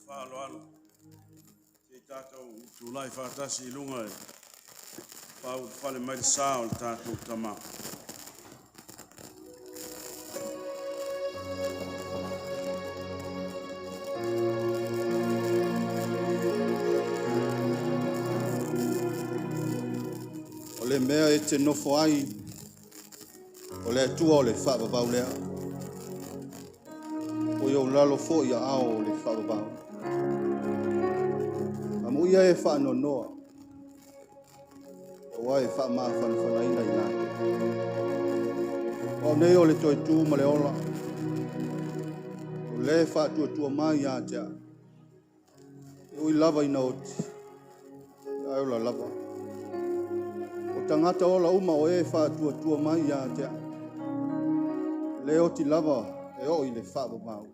Faaaloalo se i tatou tulai faatasi i luga e faaulufale mai le sa o le tatou Tama. O le mea e te nofo ai, o le Atua o le faavavau lea. O i ou lalo foi a ao o le faavavau. Amuia e faanoanoa, aua e faamafanafanaina i latou. O nei o le toe tu ma le ola, o le faatuatua mai ia te au. E ui lava ina oti, ae ola lava. O tagata ola uma o e faatuatua mai ia te au. Le oti lava e oo i le faavavau.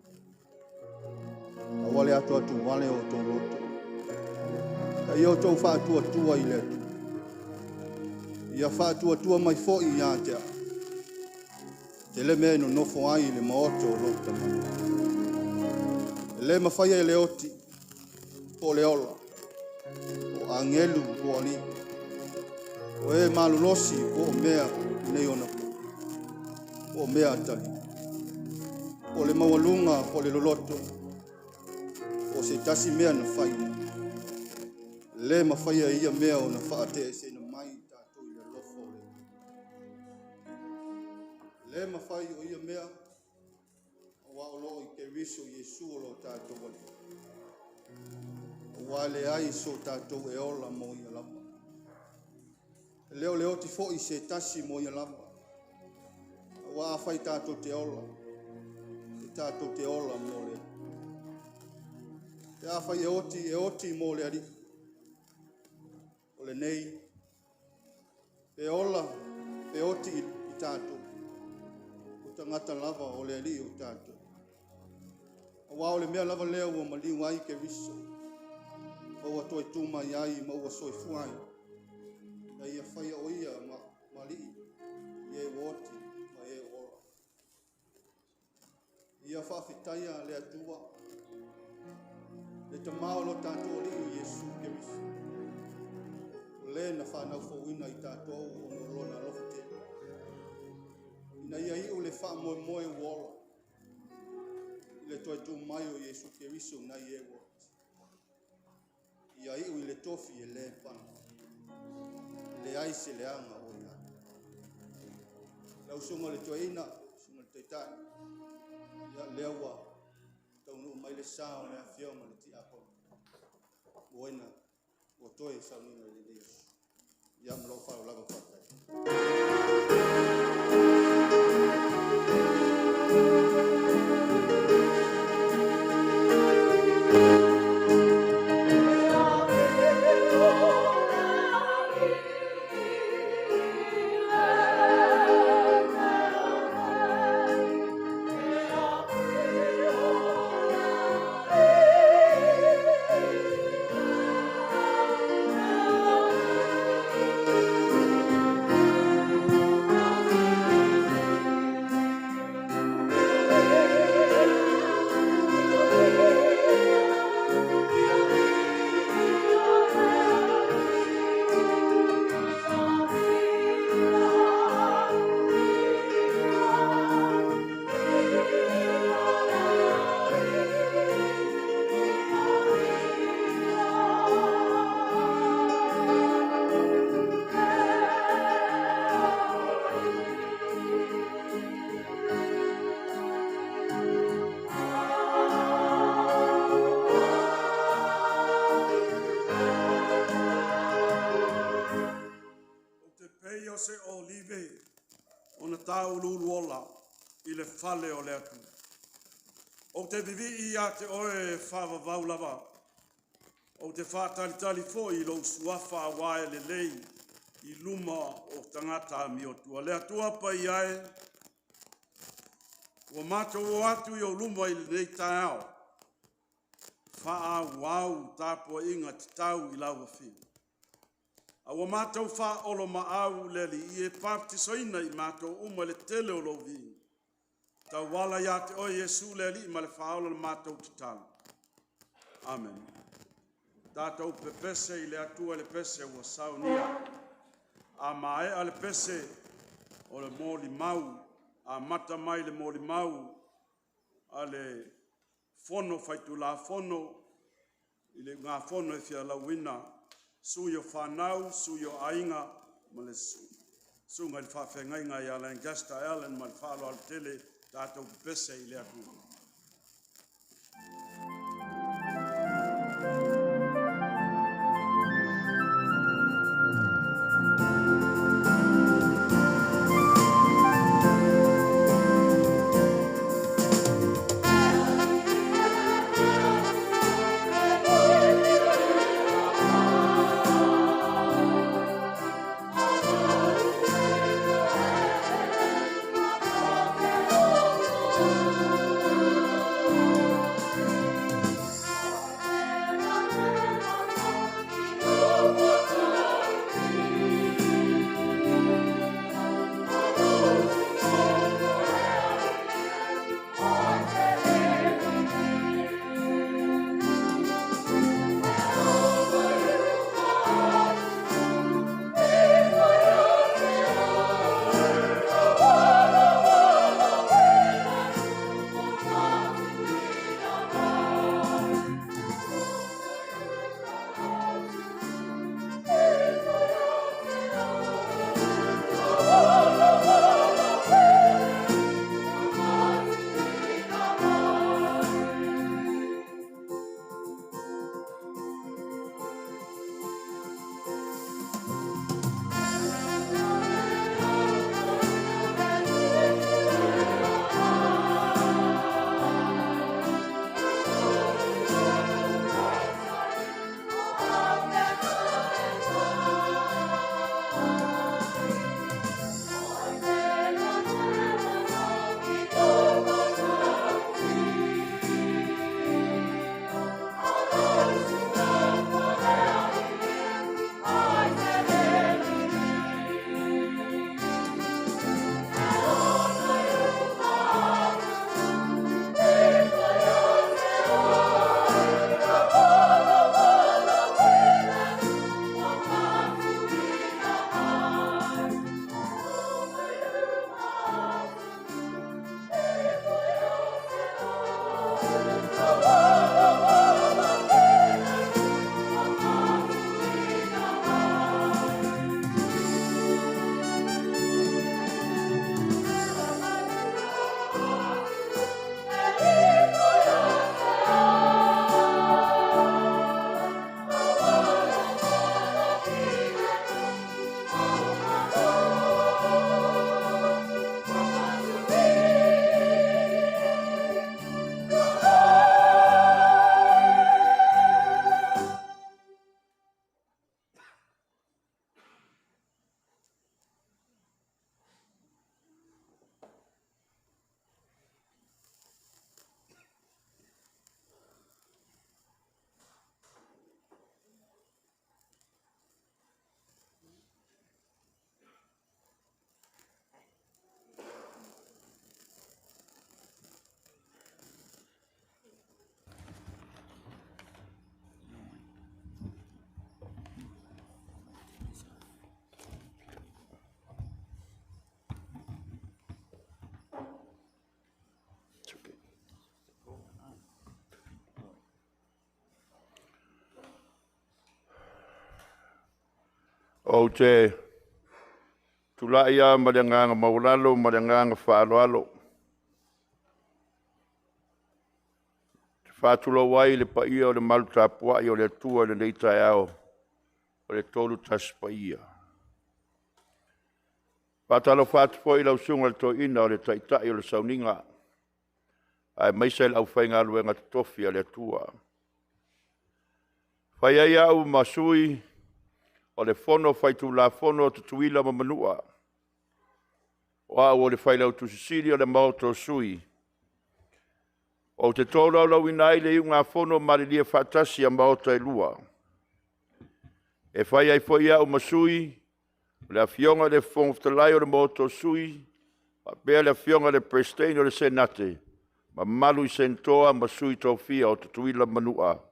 Aua le atu atu wale o tō loto. Ta ia o tō faatuatua i le Atua. Ia faatuatua mai foi ia te au. Te le mea e nofo ai i le maoto o lou tama. E le mafaia e le oti, po o le ola, o angelu po o alii, o e malolosi po o mea nei ona po, po o mea atali, po o le maualuga po o le loloto, o se tasi mea na fai. Le mafaia e ia mea o na faateeseina mai i tatou i le alofa o le Atua. Le mafai o ia mea, aua o loo i Keriso Iesu o lo tatou Alii. Aua leai so tatou e ola mo ia lava. E le o le oti foi se tasi mo ia lava. Aua a fai tatou te ola, e tatou te ola mo le Atua. Pe a fai e oti mo le Alii. O lenei, pe ola, pe oti i tatou. O tagata lava o le Alii o tatou. Aua o le mea lava lea ua maliu ai Keriso. Ma ua toe tu mai ai ma ua soifua ai. Na ia faia o ia ma alii, i e ua oti ma e ua ola. Ia faafetaia le Atua, le Tama o lo tatou Alii o Iesu Keriso. O le na whanau i tatou o no lona alofa tele. Ina ia iu le faamoemoe ua ola. I le toe tu mai o Iesu Keriso nai e ua oti. Ia iu i le tofi e le pana. Le ai se leaga o ia. Lau susuga le toeaina, susuga le taitai. Ia lea ua taunuu mai le sa o le afioga le tiakono. Ua ina ua toe sauniga i lenei aso. Ia ma lou faaaloalo lava faafetai. Ou te pei o se olive ona tāuluulu ola i le fale o le Atua. Ou te vivii ia te oe e faavavau lava. Ou te faatalitali foi i lou suafa aua e lelei i luma o tagata amiotua. Le Atua paia e, ua matou o atu i ou luma i lenei taeao. Faaauau tapuaiga tatau i lau afio. A ua matou faaoloolomaau le Alii e baptisoina i matou uma i le tele o lou viiga. Tauala ia te oe Iesu le Alii ma le Faaola le matou tatalo. Amen. Tatou pepese i le Atua le pese ua saunia. A maea le pese o le molimau, amata mai le molimau a le Fono Faitulafono i le usugafono e fia lauina sui o fanau, sui o aiga ma le susuga i le faafeagaiga ia Lancaster Allen ma le faaaloalo tele, tatou pepese i le Atua. Ou te tulai lava ma le agaga maualalo ma le agaga faaaloalo e faatulou ai i le paia o le malu tapuai o le Atua i lenei taeao o le Tolu Tasi Paia. E faatalofa atu foi i lau Susuga i le Toeaina o le Taitai o le Sauniga, aemaise le aufaigaluega totofi a le Atua. E fai ai au ma sui o le Fono Faitulafono a Tutuila ma Manua, o au o le Failautusi Sili o le Maota o Sui, ou te tolaulauina ai le iugafono malilie faatasi a Maota e lua. E fai ai foi au ma sui o le Afioga i le Fofoga Fetalai o le Maota o Sui, faapea le Afioga i le Peresetene o le Senate, mamalu i Senatoa ma sui tofia o Tutuila ma Manua.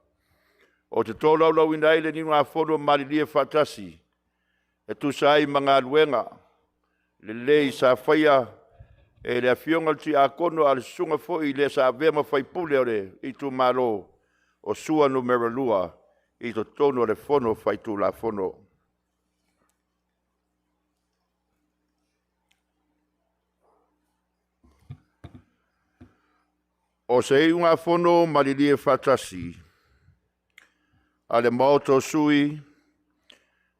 Ou te tolaulauina ai le niugafono malilie faatasi e tusa ai ma galuega lelei sa faia e le Afioga i le Tiakono a o le susuga foi i le sa avea ma faipule o le itumalo o Sua Nu.2 i totonu o le Fono Faitulafono. O se iugafono malilie faatasi a le Maota o Sui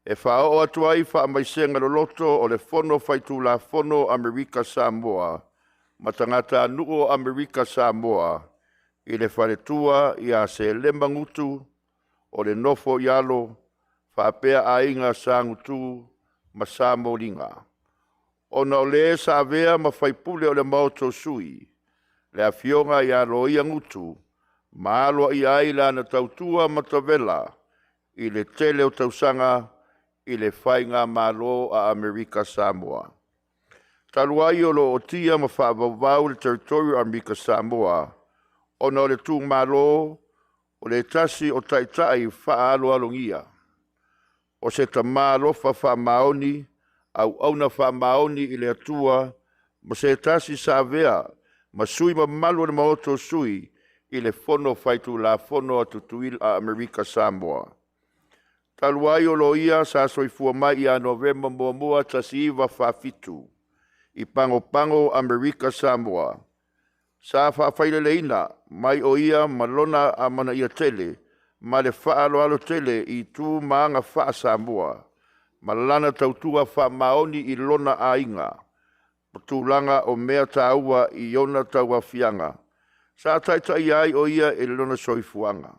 e faaoo atu ai faamaisega loloto o le Fono Faitulafono a Amerika Samoa ma tagatanuu o Amerika Samoa i le faletua ia Selema Gutu o le nofo i alo faapea aiga Sa Gutu ma Sa Moliga, ona o le sa avea ma faipule o le Maota o Sui, le Afioga ia Loia Gutu, ma aloaia ai lana tautua matavela i le tele o tausaga i le Faigamalo a Amerika Samoa. Talu ai o lo o ootia ma faavauvau le territory o Amerika Samoa ona o le tuumalo o le tasi o taitai faaaloalogia, o se tama alofa faamaoni, auauna faamaoni i le Atua, ma se tasi sa avea ma sui mamalu o le Maota o Sui i le Fono Faitulafono a Tutuila a Amerika Samoa. Talu ai o Loia sa soifua mai ia Novema 1, 1947 i Pagopago, Amerika Samoa, sa faafaileleina mai o ia ma lona amanaia tele ma le faaaloalo tele i tu ma aga faa-Samoa ma lana tautua faamaoni i lona aiga ma tulaga o mea taua i ona tauaofiaga. Sa taitaia ai o ia i lona soifuaga.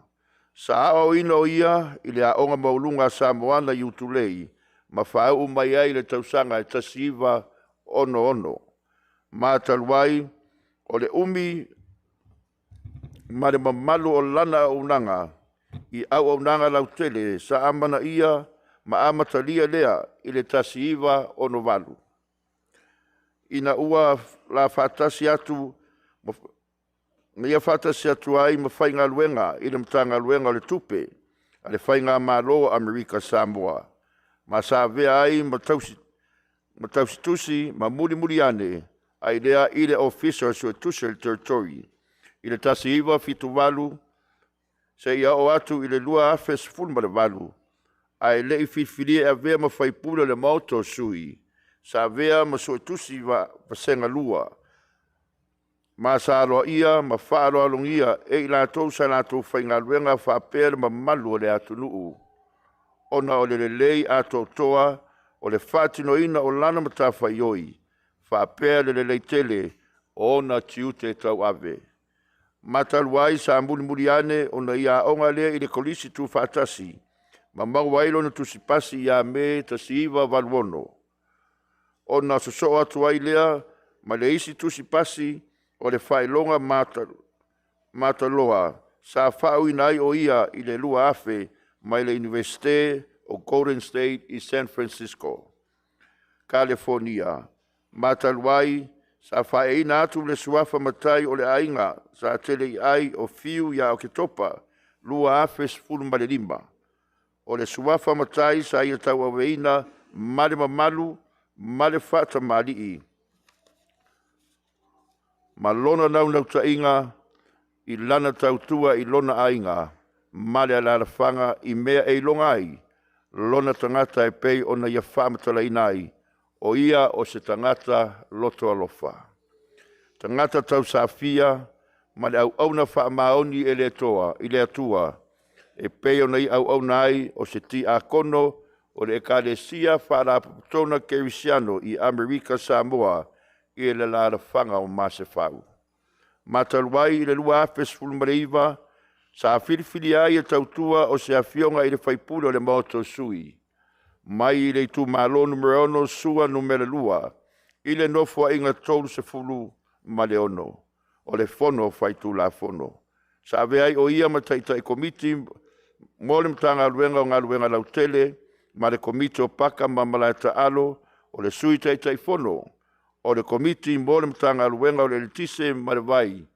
Sa aoaoina o ia i le Aoga Maualuga a Samoana i Utulei ma faauu mai ai i le tausaga e 1966. Ma talu ai o le umi ma le mamalu o lana auaunaga i auaunaga lautele sa amanaia ma amatalia lea i le 1968. Ina ua la faatasi atu ma ia faatasi atu ai ma faigaluega i le Matagaluega o le Tupe a le Faigamalo a Amerika Samoa, ma sa avea ai ma tausitusi ma mulimuli ane ai lea i le Ofisa o le Suetusi o le Territory i le 1978 seia oo atu i le 2018, ae le i filifilia e avea ma faipule o le Maota o Sui, sa avea ma Suetusi Vasega 2, ma sa aloaia ma faaaloalogia e i latou sa latou faigaluega faapea le mamalu o le atunuu, ona o le lelei atoatoa o le faatinoina o lana matafaioi faapea le lelei tele o ona tiute tauave. Ma talu ai sa mulimuli ane ona ia aoga lea i le Kolisi Tuufaatasi ma maua ai lona tusipasi ia Me 1986, ona sosoo atu ai lea ma le isi tusipasi o le faailoga mataloa sa faauuina ai o ia i le 2000 mai le Iunivesite o Golden State i San Francisco, Kalifonia. Ma talu ai sa faeaina atu le suafa matai o le aiga sa tele i ai o Fiu ia Oketopa 2015. O le suafa matai sa ia tauaveina ma le mamalu ma le faatamalii ma lona naunautaiga i lana tautua i lona aiga ma le alaalafaga i mea e iloga ai lona tagata e pei ona ia faamatalaina ai, o ia o se tagata loto alofa, tagata tausafia ma le auauna faamaoni e le i le Atua e pei ona ia auauna ai o se tiakono o le Ekalesia Faalapotopotoga Kerisiano i Amerika Samoa i le alaalafaga o Masefau. Ma talu ai i le 2019 sa filifilia ai e tautua o se afioga i le faipule o le Maota o Sui mai i le itumalo numera 6 Sua numera 2 i le nofoaiga 36 o le Fono Faitulafono. Sa avea ai o ia ma taitai komiti mo le Matagaluega o Galuega Lautele ma le Komiti o Paka ma Malaetaalo, o le Sui Taitaifono o le Komiti mo le Matagaluega o le Eletise ma le Vai,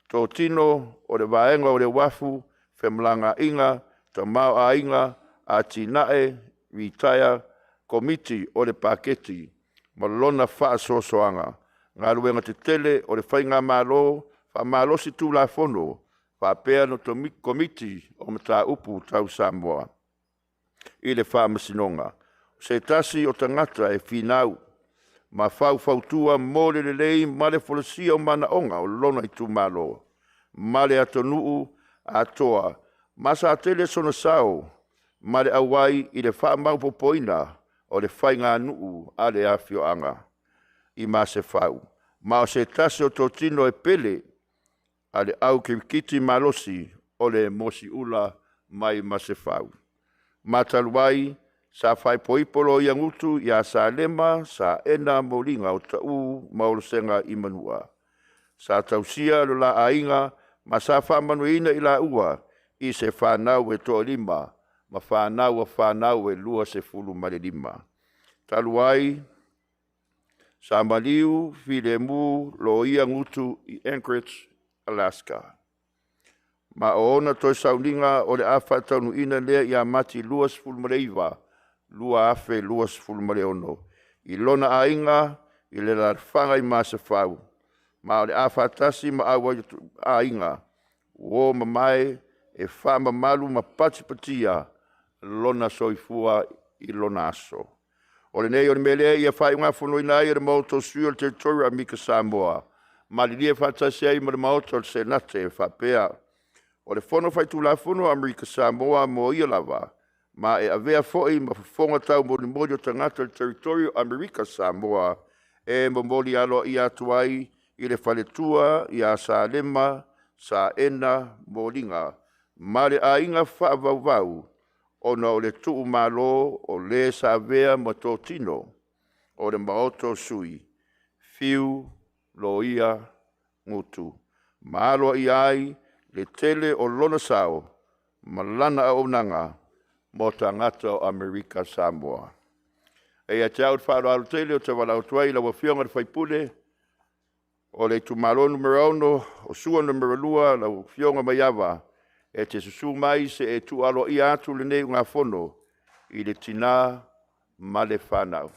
Totino o le Vaega o le Uafu, Femalagaaiga, Tamaoaiga, Atinae, Ritaia, Komiti o le Paketi ma lona faasoasoaga, Galuega Tetele o le Faigamalo, Faamalosi Tulafono, faapea le Komiti o Mataupu Tau Samoa i le Faamasinoga. O se tasi o tagata e finau ma faufautua mo le lelei ma le folasia o manaoga o lona itumalo ma le atunuu atoa, ma sa tele sona sao ma le auai i le faamaopoopoina o le faiganuu a le afioaga i Masefau, ma o se tasi o totino e pele a le au kirikiti malosi o le Mosiula mai Masefau. Ma talu ai sa faaipoipo Loia Gutu ia Salema Saena Moliga o Tau ma Olosega i Manua. Sa tausia lo la aiga ma sa faamanuiaina i laua i se fanau e toalima ma fanau a fanau e 25. Talu ai, sa maliu filemu Loia Gutu i Anchorage, Alaska. Ma o ona toe sauniga o le a faataunuuina lea ia Mati 29, 2026 i lona aiga i le alaalafaga i Masefau, ma o le a faatasi ma auai atu aiga, uo mamae e faamamalu ma patipatia lona soifua i lona aso. O lenei o le mea lea ia faaiugafonoina ai e le Maota o Sui o le Territorial Amerika Samoa, malilie faatasi ai ma le Maota o le Senate e faapea, o le Fono Faitulafono a Amerika Samoa mo ia lava, ma e avea foi ma fofoga taumolimoli o tagata o le Territorial Amerika Samoa, e momoli aloaia atu ai i le faletua ia Salema Saena Moliga ma le aiga faavauvau ona o le tuumalo o le sa avea ma totino o le Maota o Sui, Fiu Loia Gutu. Ma aloaia ai le tele o lona sao ma lana auaunaga mo tagata o Amerika Samoa. E ia te au le faaaloalo tele ou te valaau atu ai i lau Afioga i le sui usufono o le itumalo numera 6 o Sua Nu.2, lau Afioga Maiava, e te susu mai se i tuu aloaia atu lenei usugafono i le tina ma le fanau.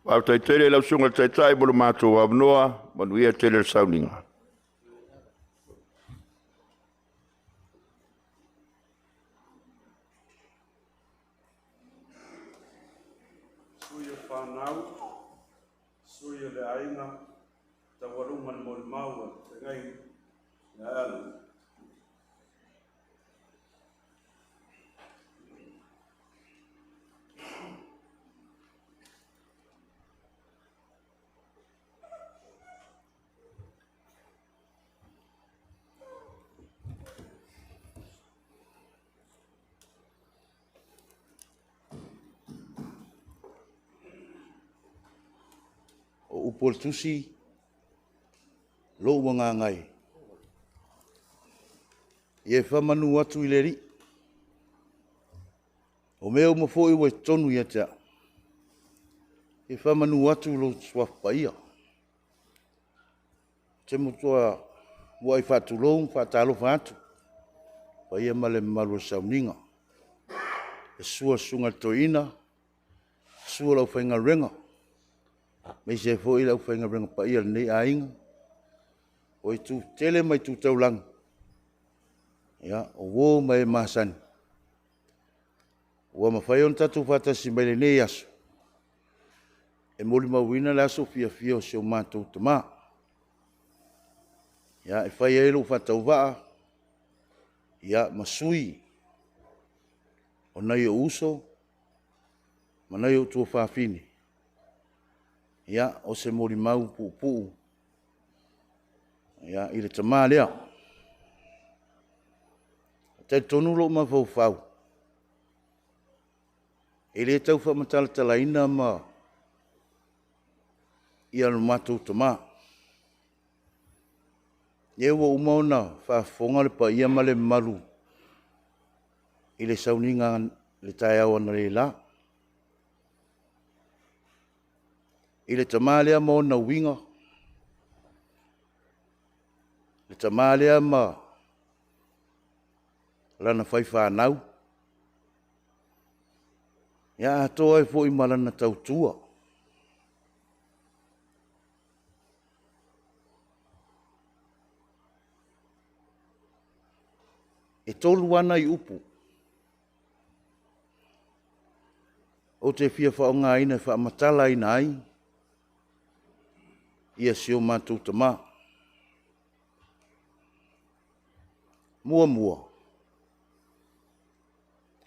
Faafetai tele i lau Susuga i le Taitai mo le matou avanoa, manuia tele le sauniga. Sui o fanau, sui o le aiga, taualuga le molimau a le feagaiga ia Alan. O upu o le Tusi, lou agaga e, ia e faamanu atu i le Alii. O mea uma foi ua i totonu ia te au, e faamanu atu lou Suafa Paia. Ou te muai faatulou ma faatalofa atu i le paia ma le mamalu o le sauniga. Susu le Susuga i le Toeaina, Susu o le aufaigaluega, aemaise ai foi le aufaigaluega paia a lenei aiga, o itu tetele ma itu taulaga, ia, o uo ma e masani ua mafai ona tatou faatasi mai lenei aso e molimauina le aso fiafia o si o matou tama. Ia, e fai ai lou faatauvaa ma sui o nai ou uso ma nai ou tuafafine, ia, o se molimau puupuu i le tama lea. E talitonu lou mafaufau, e le tau faamatalatalaina ma lo matou tama. O lea ua uma ona faafofoga le paia ma le mamalu i le sauniga i le taeao analeila i le tama lea ma ona uiga, le tama lea ma lana faifanau, ia atoa ai foi ma lana tautua. E 3 lava nai upu ou te fia faaaogaina e faamatalaina ai si o matou tama. Muamua,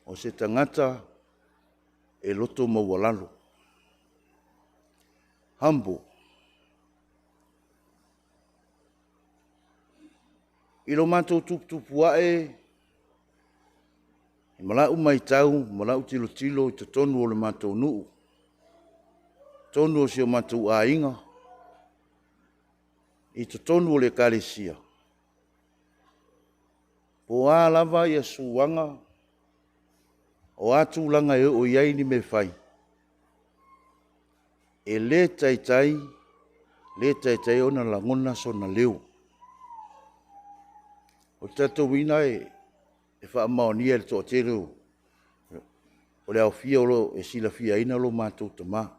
o se tagata e loto maualalo, humble. I lo matou tuputupu ae ma lau matau ma lau tilotilo i totonu o le matou nuu, totonu o si o matou aiga, i totonu o le Ekalesia, po o a lava suaga, o a tulaga e oo i ai ni mea e fai, e le taitai le taitai ona lagona sona leo. O le talitonuina e faamaonia e le toatele o le aofia o lo o silafiaina lo matou tama.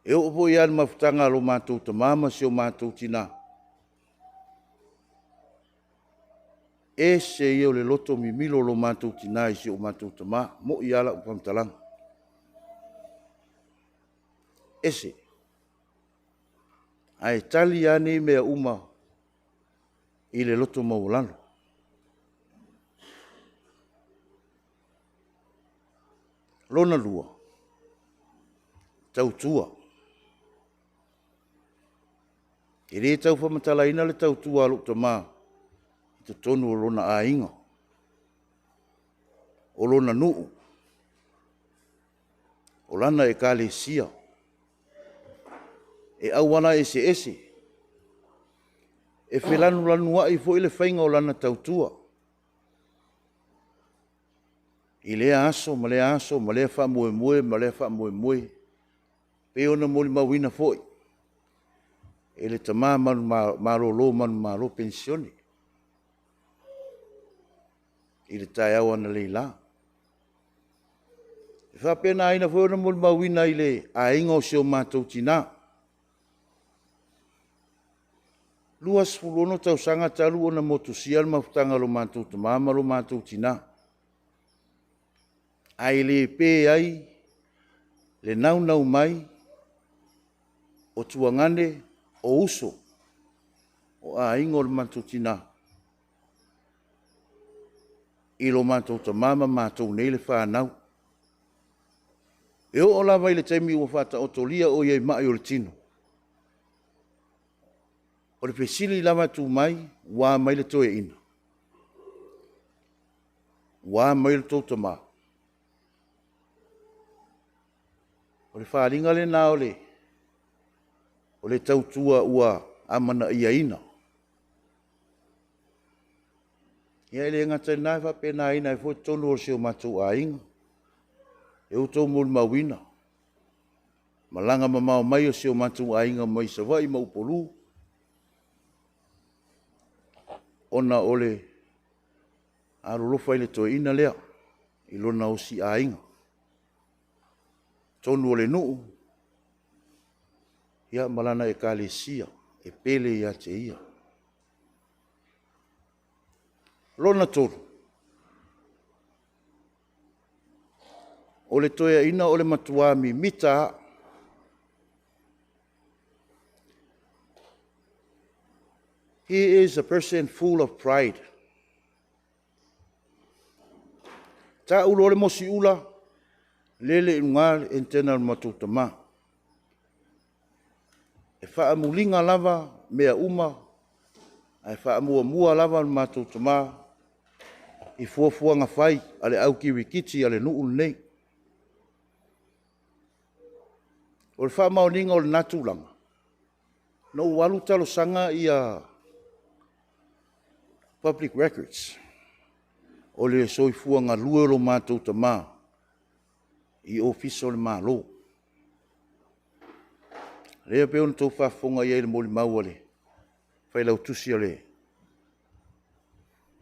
E oo foi lava i le mafutaga a lo matou tama ma si o matou tina, e ese ia o le loto mimilo o lo matou tina i si o matou tama. E moni lava lau faamatalaga, e ese. Ae tali lava nei mea uma i le loto maualalo. Lona lua, tautua. E le tau faamatalaina le tautua a lou tama i totonu o lona aiga, o lona nuu, o lana Ekalesia, e auala eseese, e felanulanuai foi le faiga o lana tautua i lea aso ma lea aso ma lea faamoemoe ma lea faamoemoe, e pei ona molimauina foi e le tama malolo manumalo penisione i le taeao analeila. E faapena foi ona molimauina i le aiga o si o matou tina. E 26 tausaga talu ona motusia le mafutaga a lo matou tama ma lo matou tina, ae le pe ai le naunau mai o tuagane, o uso, o aiga o le matou tina i lo matou tama ma matou nei le fanau. E oo lava i le taimi ua faataotolia o i ai i mai o le tino, o le fesili lava e tu mai, ua a mai le toeaina? Ua a mai lo outou tama? O le faaaliga lena o le tautua ua amanaiaina. Ia e le gata i lena, e faapena ai foi totonu o si o matou aiga. E outou molimauina, malaga mamao mai o si o matou aiga mai Savaii ma Upolu, ona o le alolofa i le toeaina lea i lona osiaiga. totonu o le nuu, ia ma lana ekalesia e pele ia te ia. Lona tolu, o le toeaina o le matua mimita lava. He is a person full of pride. Taulo o le mosiula, lele i luga le antenna o le matou tamā. E faamuliga lava mea uma, ae faamuamua lava le matou tamā i fuafuaga fai a le au kirikiti a le nuu lenei. O le faamaoniga o lena tulaga, na ou alu talosaga ia public records, o le soifua galue o lo matou tama i Ofisa o le Malo. Lea e pei ona outou faafofoga i ai i le molimau a le Failautusi o le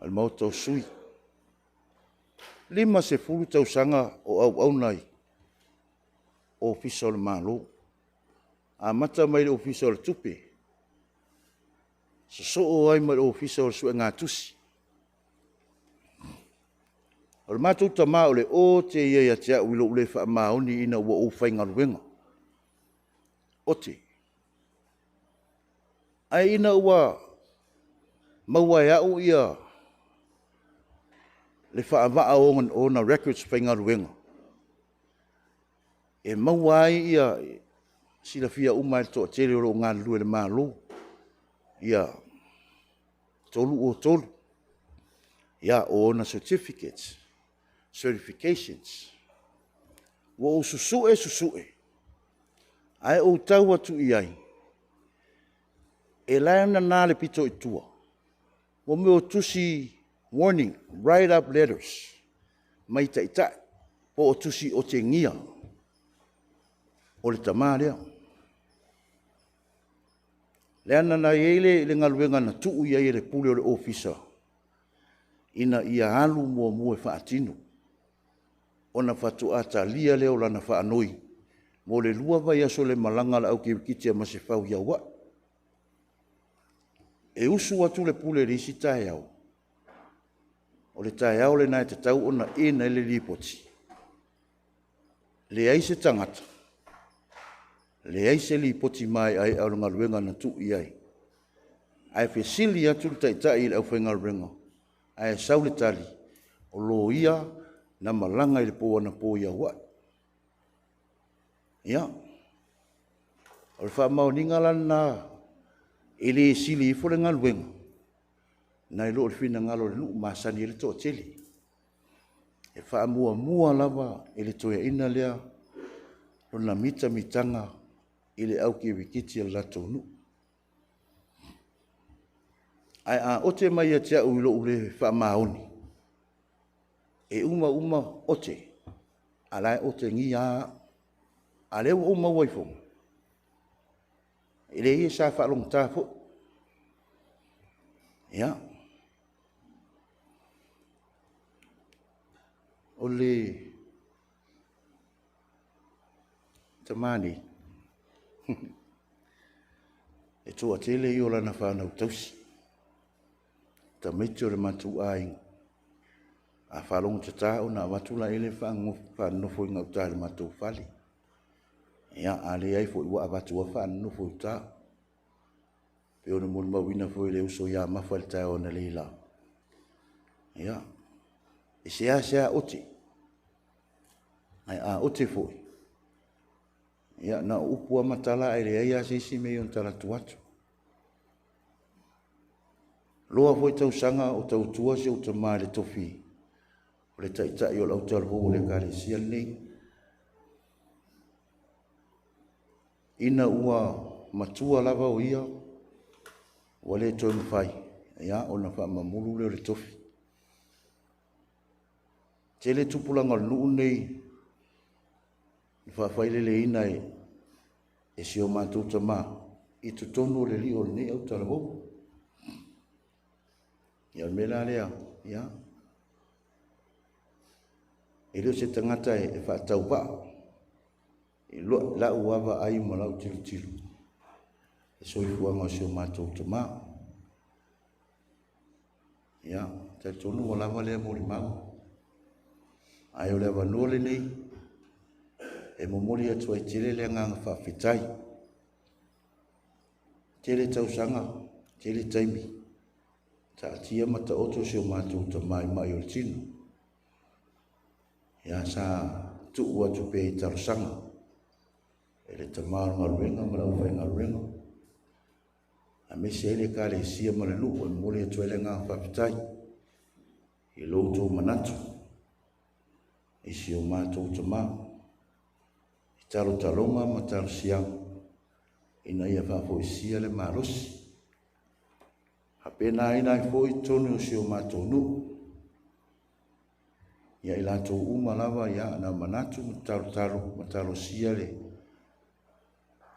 Maota o Sui, 50 tausaga o auauna i Ofisa o le Malo, amata mai i le Ofisa o le Tupe, sosoo ai ma le Ofisa o le Suegatusi. O le matou tama o le ote ia ia te au i lou le faamaoni ina ua ou faigaluega, ote. Ae ina ua maua e au ia le faavaa o ona records faigaluega, e maua ai ia silafia uma e le toatele o lo o galulue i le Malo, ia 303, ia o ona certificates, certifications. Ua ou susue susue, ae ou tau atu i ai, e la e nana i le pito i tua, mo mea o tusi warning, write up letters mai taitai po o tusi otegia o le tama lea. Leaga na i ai le galuega na tuu i ai e le Pule o le Ofisa ina ia alu muamua e faatino, ona faatoa talia lea o lana faanoi mo le 2 vaiaso o le malaga a le au kirikiti a Masefau i Hawaii. E usu atu le Pule i le isi taeao, o le taeao lena e tatau ona in ai le lipoti, leai se tagata, leai se lipoti maeaea o le galuega na tuu i ai. Ae fesili atu le taitai i le aufaigaluega, ae sau le tali, o loia na malaga i le po anapo i Hawaii. Ia, o le faamaoniga la lena, e le sili ifo le galuega nai lo le finagalo o le nuu masani ai le toatele. E faamuamua lava e le toeaina lea lona mitamitaga i le au kirikiti a le latou nuu. Ae a ote mai ia te au i lou le faamaoni, e uma uma ote, a o la e otegia lava au. A o lea ua ou maua ifoga, e leai sa faalogogata foi. Ia, o le tama nei, e toatele ia o lana fanau tausi, tamaiti o le matou aiga. A faalogotata ona avatu lea faanonofo i gauta i le matou fale. Ia, a leai foi, ua avatu lava faanonofo i uta. E pei ona molimauina foi e le uso ia Mafa i le taeao analeila. Ia, e seasea ote, ae a ote foi, ia na o upu lava ma tala ae leai lava se isi mea e ono tala atu. Loa foi tausaga o tautua si ou tama i le tofi o le taitai o le autalavou o le ekalesia lenei. Ina ua matua lava o ia, ua le toe mafai, ia ona faamamulu lea o le tofi. Tele tupulaga o le nuu lenei na faafaileleina e si o matou tama i totonu o le lio o lenei autalavou. Ia o le mea la lea, ia, e le o se tagata e faatauvaa. I lau vaavaai ma lau tilotilo, le soifuaga o si o matou tamā. Ia, talitonu ua lava lea molimau. Ae o le avanoa lenei e momoli atu ai tele le agaga faafetai. Tele tausaga, tele taimi, taatia ma taoto si o matou tamā i mai o le tino. Ia, sa tuu atu pea i talosaga e le tamā o le galuega ma le aufaigaluega, aemaise ai le Ekalesia ma le nuu. E momoli atu ai le agaga faafetai i lo outou manatu i si o matou tamā, i talotaloga ma talosiaga ina ia faafoisia le malosi. Faapenaina ai foi totonu o si o matou nuu, ia i latou uma lava ia na manatu ma talotalo ma talosia le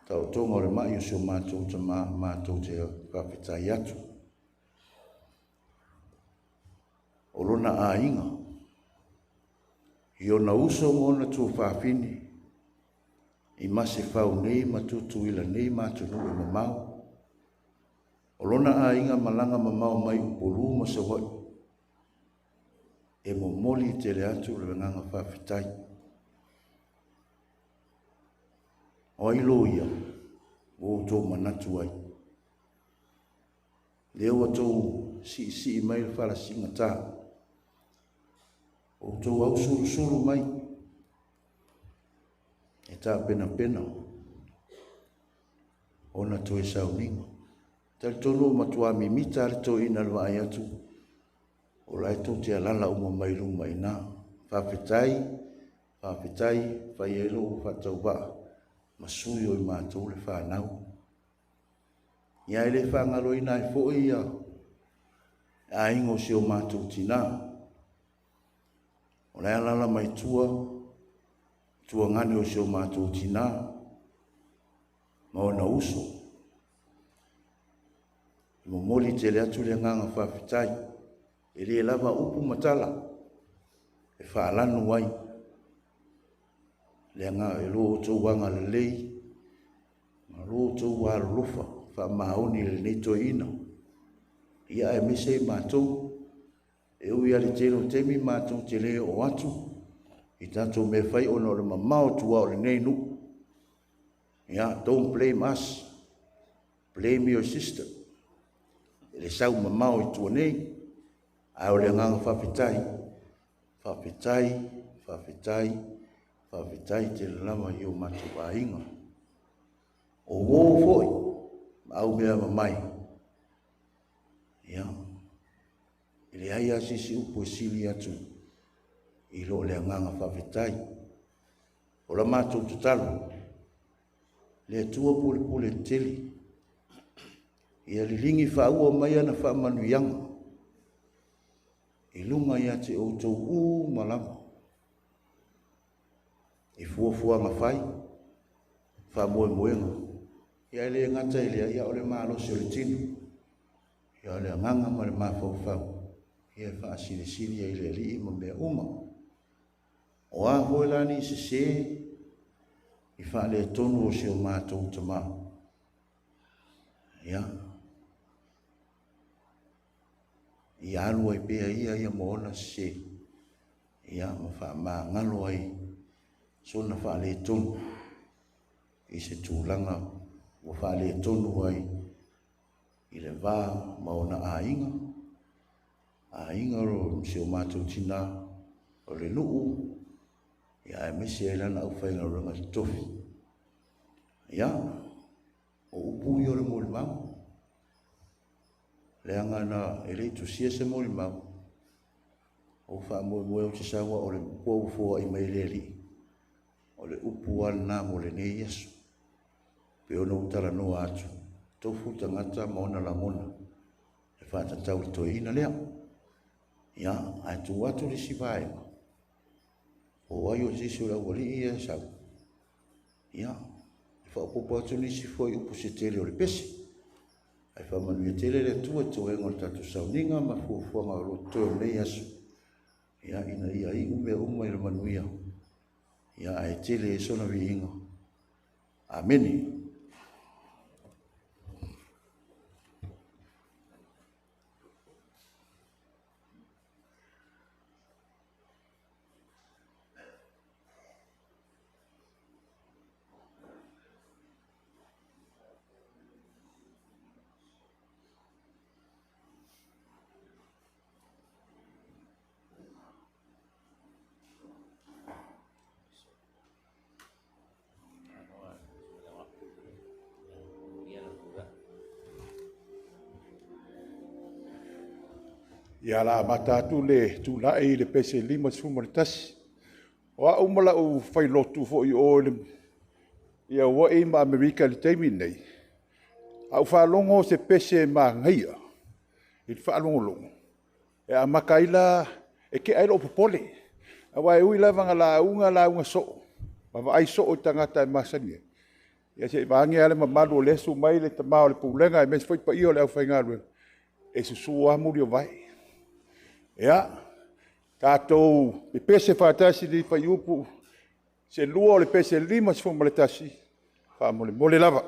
taotoga o le mai o si o matou tamā, matou te faafetai atu. O lona aiga, i ona uso ma ona tuafafine, i Masefau nei ma Tutuila nei ma atunuu e mamao. O lona aiga malaga mamao mai Upolu ma Savaii, e momoli tele atu le agaga faafetai. O ai loia ua outou manatu ai? Lea ua outou siisii mai le falasigata, outou ausulusulu mai e tapenapena ona toe sauniga. Talitonu ua matua mimita le toeaina i le vaai atu o la e tou te alaala uma mai luma i ina. Faafetai, faafetai, fai ai lou faatauvaa ma sui o i matou le fanau. Ia e le faagaloina ai foi ia aiga o si o matou tinā. O le alaala mai tua, tuagane o si o matou tinā ma ona uso. E momoli tele atu le agaga faafetai. E le lava upu ma tala e faalanu ai le agaga e lo outou agalelei ma lo outou alolofa faamaoni i lenei toeaina. Ia aemaise i matou, e ui lava i le tele o taimi matou te le oo atu i tatou mea fai ona o le mamao tua o lenei nuu. Ia, don't blame us, blame your sister. E le sau mamao i tua nei, ae o le agaga faafetai, faafetai, faafetai, faafetai tele lava i o matou aiga. O uo foi, ma au mea mamae, ia, e leai lava se isi upu e sili atu i lo le agaga faafetai. O la matou tatalo, le Atua pulepule tetele, ia liligi faaua mai ana faamanuiaga i luga ia te outou uma lava, i fuafuaga fai, faamoemoega, ia e le gata i lea, ia o le malosi o le tino, ia o le agaga ma le mafaufau, ia e faasilisili ai i le Alii ma mea uma. O a foi la ni sese i faaletonu o si o matou tamā, ia, ia alu ai pea ia ia ma ona sese, ia ma faamagalo ai sona faaletonu i se tulaga ua faaletonu ai i le va ma ona aiga, aiga o si o matou tinā, o le nuu, ia aemaise ai lana aufaigaluega totofi. Ia, o upu ia o le molimau. Leaga na e le i tusia se molimau, o faamoemoe ou te sau o le upu ua foai mai e le Alii, o le upu lava lena mo lenei aso. Pe ono ou talanoa atu, tofu tagata ma ona lagona e faatatau i le toeaina lea. Ia, ae tuu atu le isi vaega, o ai o se isi o le aualii ia e sau, ia, e faaopoopo atu nisi foi upu se tele o le pese. Ae faamanuia tele le Atua i toega o le tatou sauniga ma fuafuaga o lo o totoe o lenei aso, ia, ina ia iu mea uma i le manuia, ia, ae tele ai sona viiga. Amene. Ia, o le a amata atu le tulai i le pese 51. O au ma lau failotu foi i o i Hawaii ma Amerika i le taimi lenei, a ou faalogo o se pese manaia i le faalogologo, e amata ai la, e tea ai lou popole. Aua e ui lava ina lauga lauga soo ma vaai soo i tagata e masani ai, ia se i vaeane lava le mamalu o lea e susu mai le Tama o le Pulega aemaise foi le paia o le aufaigaluega, e susu lava Muliovae. Ia, tatou pepese faatasi i le fuaiupu 2 o le pese 51, faamolemole lava.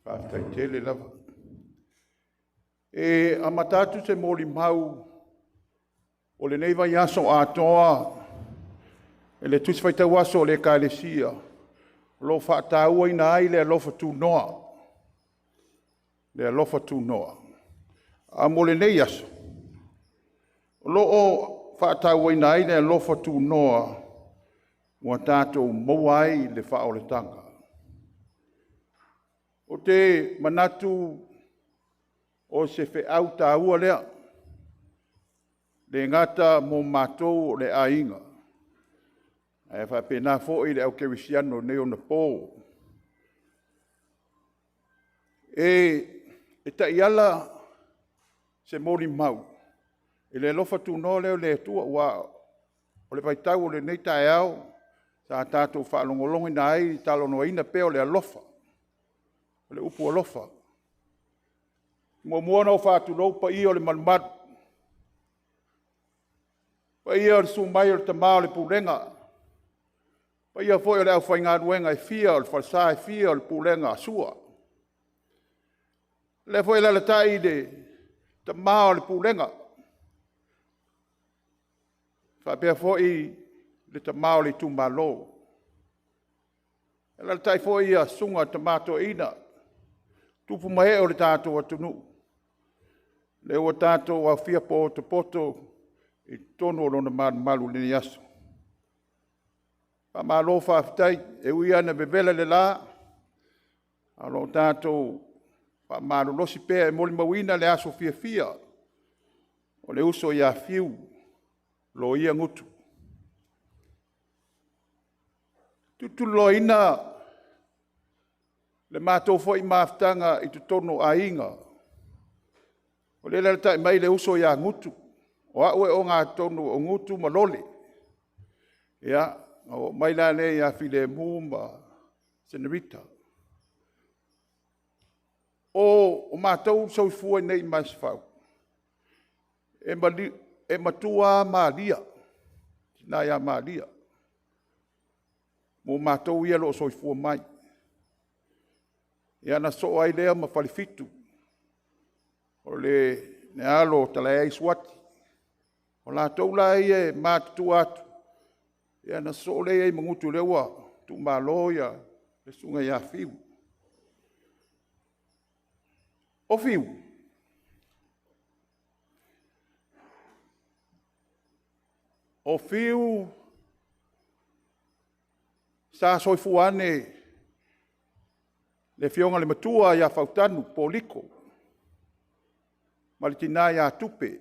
Faafetai tele lava. E amata atu se molimau o lenei vaiaso atoa i le Tusi Faitau Aso o le Ekalesia o lo o faatauaina ai le alofa tunoa. Le alofa tunoa. A mo lenei aso, o lo o faatauaina ai le alofa tunoa ua tatou maua ai le faaolataga. Ou te manatu o se feau taua lea, le gata mo matou o le aiga, ae faapena foi le aukerisiano i nei ona po. E taiala se molimau i le alofa tunoa lea o le Atua, aua o le vaitau o lenei taeao sa tatou faalogologoina ai le talanoaina pea o le alofa, o le upu alofa. E muamua ona ou faatulou paia o le malumalu, paia o le susu mai o le Tama o le Pulega, paia foi o le aufaigaluega e fia o le falesa e fia o le Pulega a Sua. O lea foi e alaalatai le Tama o le Pulega, faapea foi le tama o le itumalo. Alaalatai foi susuga i tama toeaiina, tupu ma ee o le tatou atunuu, lea ua tatou aofia potopoto i totonu o lona malumalu i lenei aso. Faamalo faafetai, e ui lava ina vevela le la, ae o lo o tatou faamalolosi pea e molimauina le aso fiafia o le uso ia Fiu Loia Gutu. E tulituliloaina le matou foi mafutaga i totonu o aiga, o lea e alaalatai mai le uso ia Gutu. O au e ogatotonu o Gutu ma Lole. Ia, ona oo mai la lea ia Filemu ma Senerita. O matou e soifua i inei i Masefau, e matua lava Maria, le tina ia Maria mo matou ia o lo o soifua mai. Ia ona sosoo ai lea ma Falefitu, o le alo o Talaia Suati. O latou la ia e matutua atu, ona sosoo lea i ai ma Gutu o lea ua tuumalo le susuga ia Fiu. O Fiu, o Fiu sa soifua ane le Afioga i le Matua ia Fautanu Poliko ma le tina ia Tupe.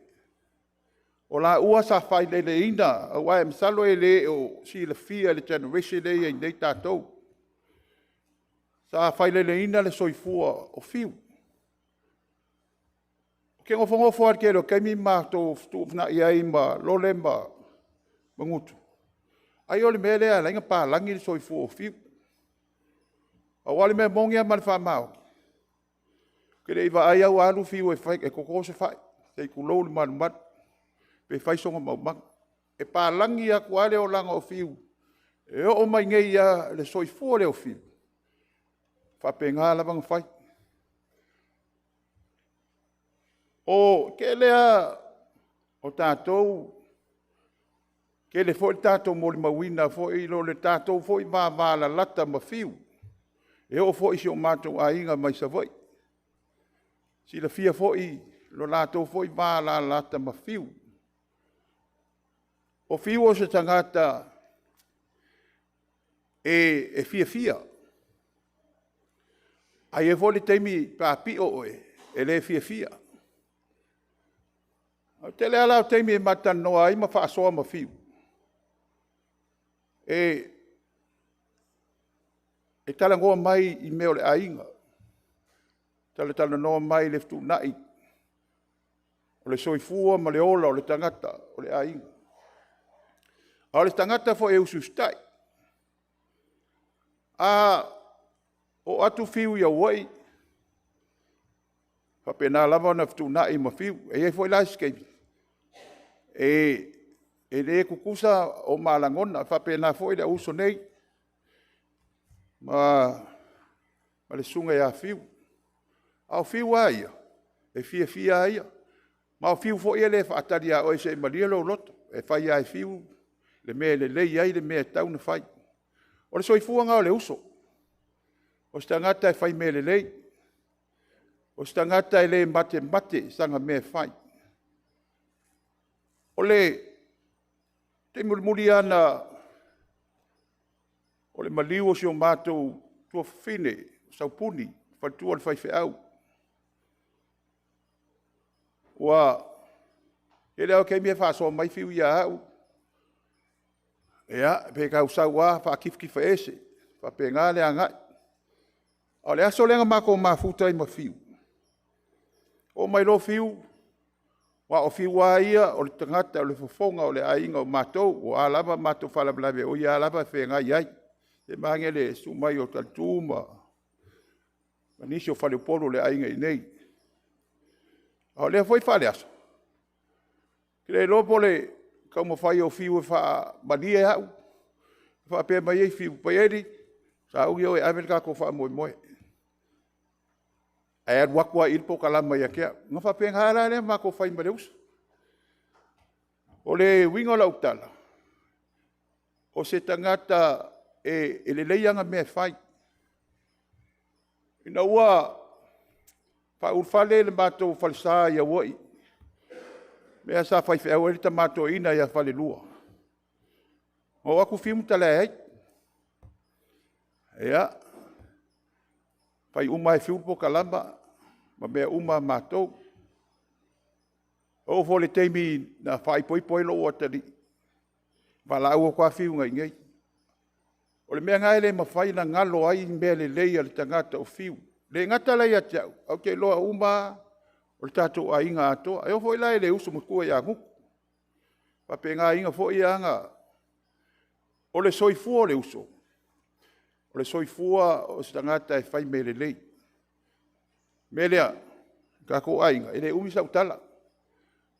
O laua sa faileleina, aua masalo e le o silafia e le generation lea e i ai nei tatou. Sa faileleina le soifua o Fiu. Ou te nofonofo lava i le tele o taimi ma matou fetuunai ai ma Lole ma Gutu, ai o le mea lea e ala ai ona palagi le soifua o Fiu. Aua o le mea moni lava ma le faamaoni, ou te le i vaai lava ua alu Fiu e toto se fai, se i tulou le malumalu, pe fai sona maumaga. E palagi atu lava le olaga o Fiu, e oo mai nei lava i le soifua lea o Fiu, e faapena lava ona fai. O le tele lava o tatou, e tele foi le tatou molimauina foi o le tatou foi vavalalata ma Fiu, e oo foi i si o matou aiga mai Savaii. E silafia foi lo latou foi va lalalata ma Fiu. O Fiu o se tagata e fiafia, ae i ai foi le taimi pe a pio oe, e le fiafia. O le tele lava la o taimi e ma talanoa ai ma faasoa ma Fiu, e talanoa mai i mea o le aiga, talatalanoa mai i le fetuunai o le soifua ma le ola o le tagata o le aiga. A o le tagata foi e usiusitai. A oo atu Fiu i Hawaii, e faapena lava ona fetuunai ma Fiu. E i ai foi la isi taimi, e le tutusa o ma lagona, e faapena foi le au uso nei ma le susuga ia Fiu. A o Fiu lava ia, e fiafia lava ia. Ma o Fiu foi e le faatali ia oe se i malie lou loto. E fai lava e Fiu le mea e lelei ai le mea e tatau ona fai. O le soifua lena o le uso, o se tagata e fai mea lelei, o se tagata e le matemate i sana mea e fai. O le taimi mulimuli lava o le maliu o si o matou tuafafine o Saupuni, le faletua o le faifeau, ua tele lava o taimi e faasoa mai Fiu ia au, ia, pe tau sau lava faatifatifa ese, e faapena le agai. A o le aso lea na matou mafuta ai ma Fiu, oo mai loa Fiu, aua o Fiu lava ia o le tagata o le fofoga o le aiga o matou. O a lava a matou faalavelave, o ia lava e feagai ai, se vaeane le susu mai o talitu ma nisi o faleupolu o le aiga i inei. A o lea foi faaleaso, ou te le iloa po o le taumafai o Fiu e faamalie au, faapea mai ai Fiu, “Paieli, sauni oe e ave le tatou faamoemoe.” Ae alu atu lava i i le polokalama ia te au. Ona faapena la lea ona matou fai ma le uso. O le uiga o lau tala, o se tagata e lelei ana mea e fai. Ina ua faaulufale le matou falesa i Hawaii, lea sa faifeau ai le tama toeaina ia Falelua, na o atu Fiu ma talae ai. Ia, fai uma lava e Fiu le polokalama ma mea uma a matou. E oo foi i le taimi na faaipoipo ai lou atalii, valaau atu lava Fiu i inei. O le mea lena e le mafai ona galo ai mea lelei a le tagata o Fiu. E le gata la ia te au, ae ou te iloa uma lava, o le tatou aiga atoa. E oo foi la i le uso matua ia Gutu. E faapena foi ia aga. O le soifua o le uso, o le soifua o se tagata e fai mea lelei. O le mea lea, lo tatou aiga, e le umi sau tala,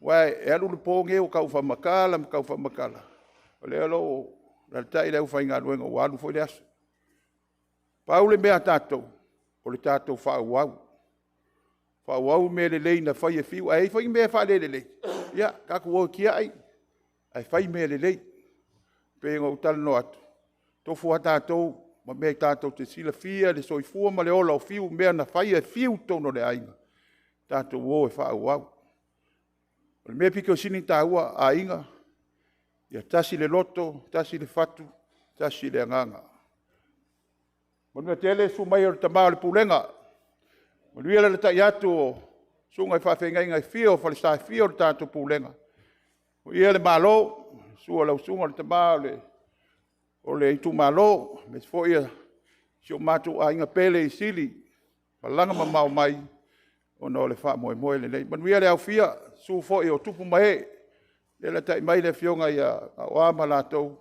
aua e alu le po lenei o tau faamatala ma tau faamatala, o lea o lo o alaalatai le aufaigaluega ua alu foi le aso. Pau le mea a tatou, o le tatou faaauau, faaauau mea lelei na fai e Fiu. A i ai foi ni mea faalelelei, ia tatou o e tiai, ae fai mea lelei. E pei ona ou talanoa atu, e tofu lava tatou ma mea tatou te silafia le soifua ma le ola o Fiu, mea na faia e Fiu i totonu o le aiga, tatou o e faaauau. O le mea aupito sili ona taua, aiga, ia tasi le loto, tasi le fatu, tasi le agaga. Manuia tele le susu mai o le tama o le Pulega, manuia le alaalatai atu o susuga i faafeagaiga e fia o falesa e fia o le tatou Pulega. Manuia le Malo, susu i lau Susuga i le Tama o le itumalo, aemaise foi si o matou aiga pele i Sili, malaga mamao mai ona o le faamoemoe lenei. Manuia le aofia, susu foi o tupu ma ee, alaalatai mai le afioga ia Gaoa ma latou,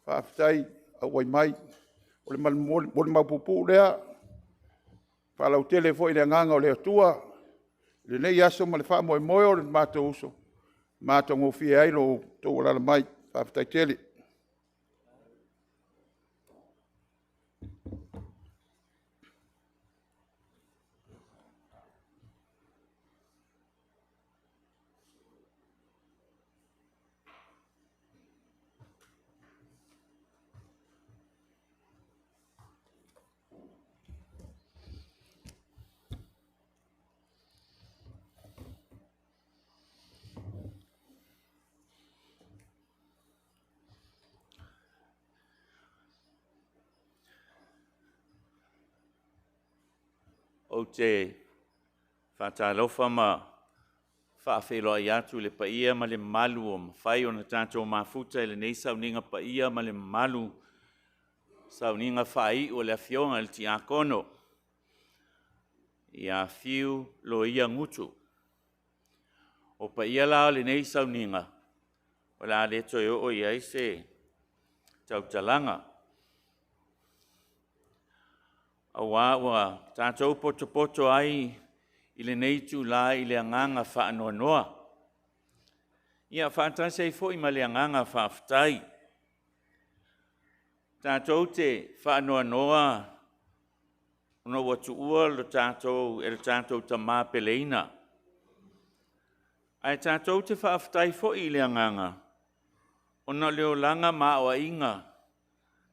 faafetai auai mai. O le molimau puupuu lea, e faalautele foi i le agaga o le Atua i lenei aso ma le faamoemoe o le matou uso, matagofie ai lo outou alaala mai. Faafetai tele. Ou te faatalofa ma faafeiloai atu i le paia ma le mamalu ua mafai ona tatou mafuta i lenei sauniga paia ma le mamalu, sauniga faaiu a le Afioga i le Tiakono ia Fiu Loia Gutu. O paia la o lenei sauniga, o le a le toe oo i ai se tautalaga, aua ua tatou potopoto ai i lenei itula i le agaga faanoanoa, ia faatasi ai foi ma le agaga faafetai. Tatou te faanoanoa ona ua tuua e le tatou Tama peleina, ae tatou te faafetai foi i le agaga ona o le olaga ma aoaiga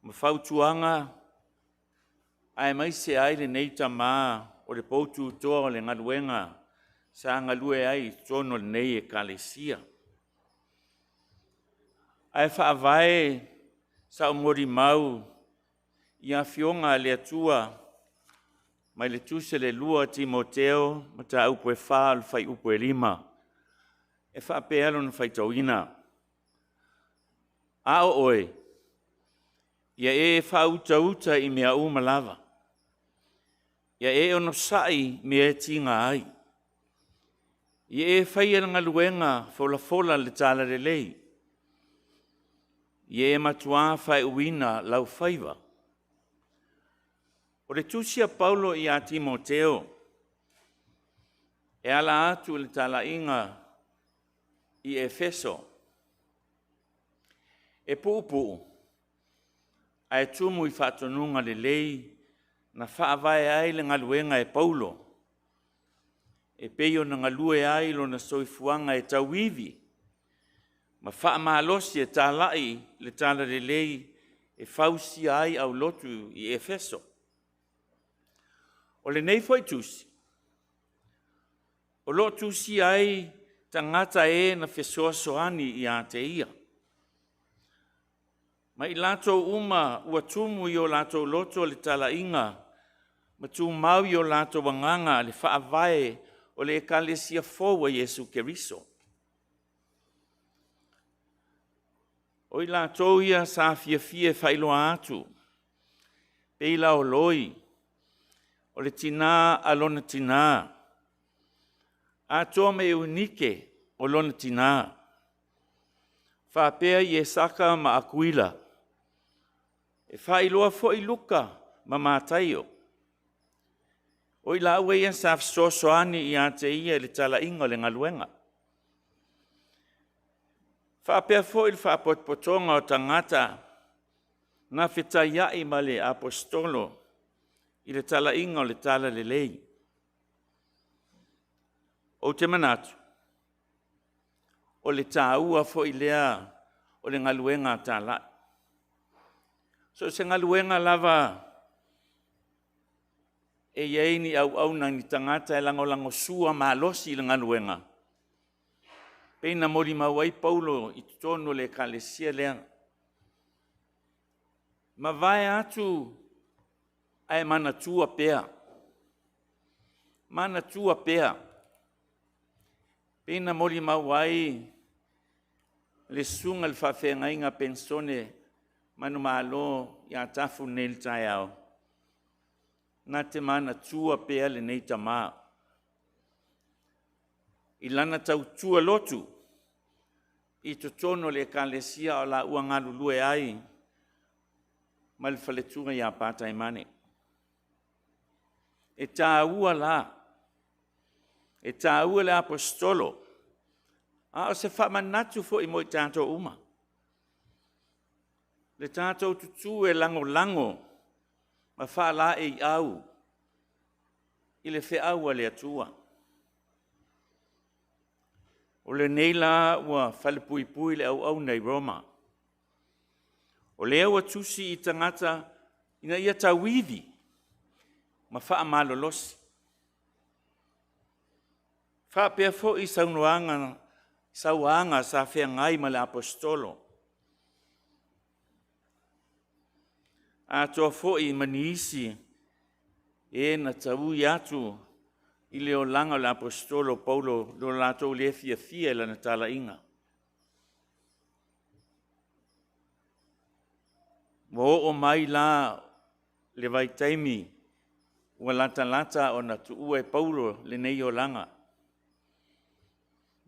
ma fautuaga aemaise ai lenei tama o le poututoa o le galuega sa galue ai i totonu o lenei Ekalesia. Ae faavae sau molimau i Afioga a le Atua mai le Tusi a le 2 Timoteo mataupu e 4 i le fuaiupu e 5, e faapea lona faitauina, A o oe, ia e faautauta i mea uma lava, ia e onosai i mea e tiga ai, ia e faia le galuega folafola i le talalelei, ia e matuā faaiuina lau faiva. O le tusi a Paulo ia Timoteo e ala atu i le talaiga i Efeso, e puupuu ae tumu i faatonuga lelei na faavae ai le galuega e Paulo e pei ona galue ai lona soifuaga e tauivi ma faamalosi e talai le talalelei e fausia ai aulotu i Efeso. O lenei foi tusi, o lo o tusia ai tagata e na fesoasoani ia te ia. Ma i latou uma ua tumu i o latou loto le talaiga ma tumau i o latou agaga le faavae o le Ekalesia fou a Iesu Keriso. O i latou ia sa fiafia e faailoa atu, pei laoloi, o le tinā a lona tinā, atoa ma Eunike o lona tinā, faapea Iesaka ma Akuila, e faailoa foi Luka ma Mataio. O i laua ia sa fesoasoani ia te ia i le talaiga o le galuega. Faapea foi le faapotopotoga o tagata na fetaiai ma le Aposetolo i le talaiga o le Talalelei. Ou te manatu, o le taua foi lea o le galuega talai. So o se galuega lava e i ai ni auauna, ni tagata e lagolagosua malosi i le galuega, pei ona molimau ai Paulo i totonu o le Ekalesia lea. Mavae atu ae manatua pea, manatua pea, pei ona molimau ai le susuga i le faafeagaiga Penisone Manumalo ia Tafu nei i le taeao, na te manatua pea lenei tama i lana tautua lotu i totonu o le Ekalesia o laua galulue ai ma le faletua ia Pataimane. E taua la, e taua le Aposetolo, a o se faamanatu foi mo i tatou uma, le tatou tutu e lagolago ma faalaeiau i le feau a le Atua. O lenei la ua falepuipui le auauna i Roma, o lea ua tusi i tagata ina ia tauivi ma faamalolosi. Faapea foi saunoaga sauaga sa feagai ma le Aposetolo, atoa foi ma nisi e na taui atu i le olaga o le Aposetolo Paulo lo latou le fiafia i lana talaiga. Ua oo mai la le vaitaimi ua latalata ona tuua e Paulo lenei olaga.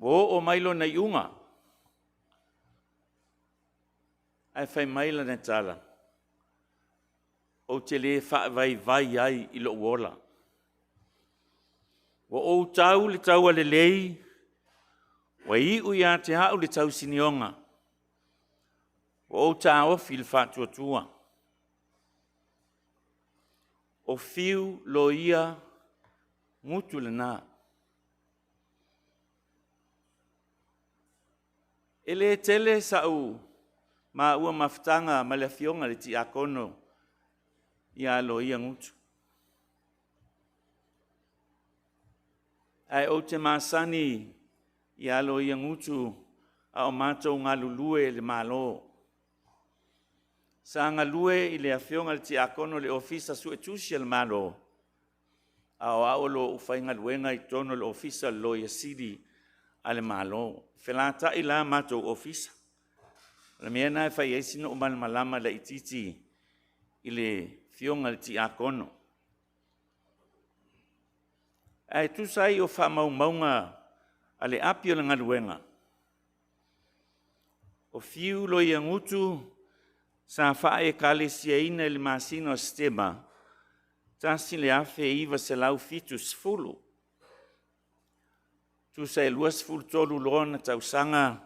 Ua oo mai lona iuga, ae fai mai lana tala, ou te le faavaivai ai i lou ola. Ua ou tau le taua lelei, ua iu ia te au le tausinioga, ua ou taofi le faatuatua. O fiu loia gutu lena. E le tele sa'u maua mafutaga ma le afioga i le Tiakono ia Loia Gutu, ae ou te masani ia Loia Gutu a o matou galulue i le Malo. Sa galue i le afioga i le Tiakono i le Ofisa Suetusi a le Malo, a o au o lo o ou faigaluega i totonu o le Ofisa o le Loia Sili a le Malo. Felata'i la matou ofisa. O le mea lena e fai ai sina ou malamalama laitiiti i le afioga i le Tiakono. Ae tusa ai o faamaumauga a le api o le galuega, o Fiu Loia Gutu sa faaekalesiaina i le masina o Setema 1970. Tusa e 23 loa ona tausaga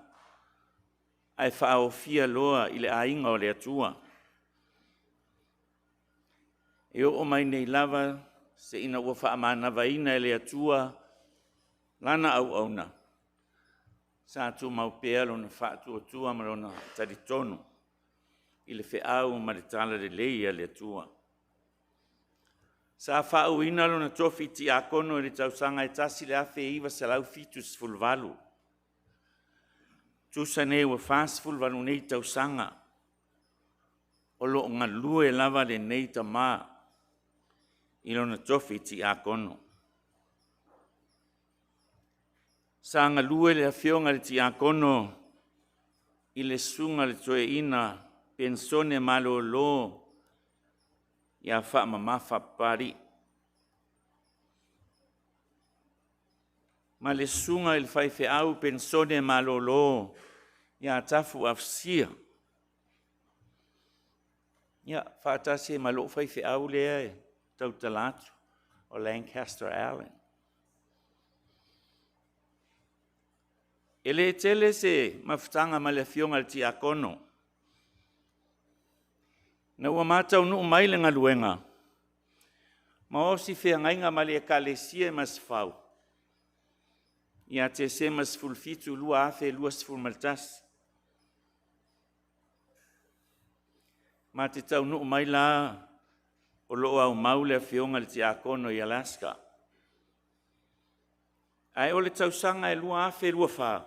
ae faaofia loa i le aiga o le Atua. E oo mai nei lava se ina ua faamanavaina e le Atua lana auauna, sa tumau pea lona faatuatua ma lona talitonu i le feau ma le talalelei a le Atua. Sa faauuina lona tofi tiakono i le tausaga e 1978. Tusa nei ua 48 nei tausaga. O loo galue lava lenei tamā i lona tofi tiakono. Sa galue le afioga i le tiakono i le susuga i le toeaina Pensone Malolo ia Faamamafa Papalii ma le susuga i le faifeau Pensone Malolo ia Tafu Afusia. Ia, faatasi ai ma lou faifeau lea e tautala atu o Lancaster Allen. E le tele se mafutaga ma le afioga i le tiakono. Na ua mataunuu mai le galuega, ma osi feagaiga ma le ekalesia i Masefau, ia Tesema 17, 2021. Ma te taunuu mai la o loo aumau le afioga i le tiakono i Alaska. Ae o le tausaga e 2024,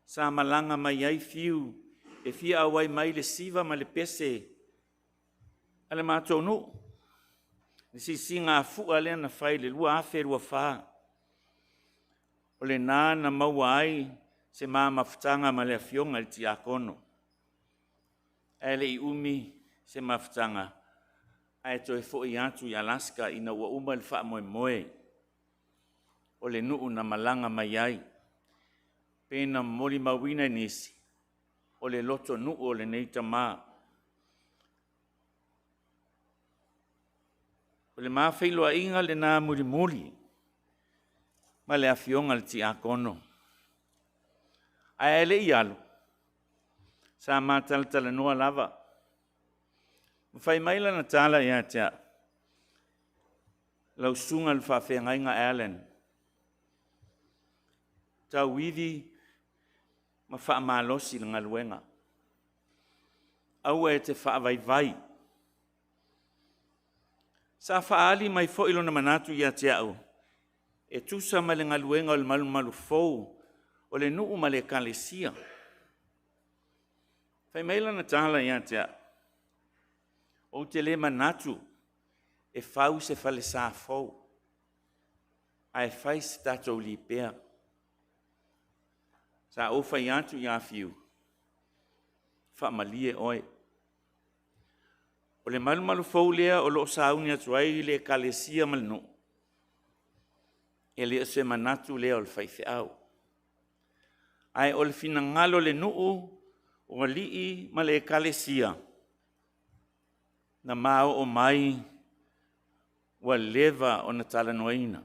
sa malaga mai ai Fiu e fia auai mai le siva ma le pese a le matou nuu. Le sisiga fua lea na fai le 2024. O lena na maua ai se ma mafutaga ma le afioga i le tiakono. Ae le i umi se mafutaga, ae toe foi atu i Alaska ina ua uma le faamoemoe o le nuu na malaga mai ai. Pe na molimauina i nisi o le loto nuu o lenei tamā. O le mafeiloaiga lena mulimuli ma le afioga i le tiakono. Ae le i alu, sa matalatalanoa lava. Ma fai mai lana tala ia te au, lau susuga i le faafeagaiga Allen, tauivi ma faamalosi le galuega. Aua e te faavaivai. Sa faaali mai foi lona manatu ia te au, e tusa ma le galuega o le malumalu fou o le nuu ma le ekalesia. Fai mai lana tala ia te au, ou te le manatu e fau se falesa fou, ae fai se tatou lipea. Sa ou fai atu ia Fiu, faamalie oe. O le malumalu fou lea o loo sauni atu ai le ekalesia ma le nuu, e le o se manatu lea o le faifeau. Ae o le finagalo o le nuu, o alii ma le ekalesia, na maoo mai ua leva ona talanoaina.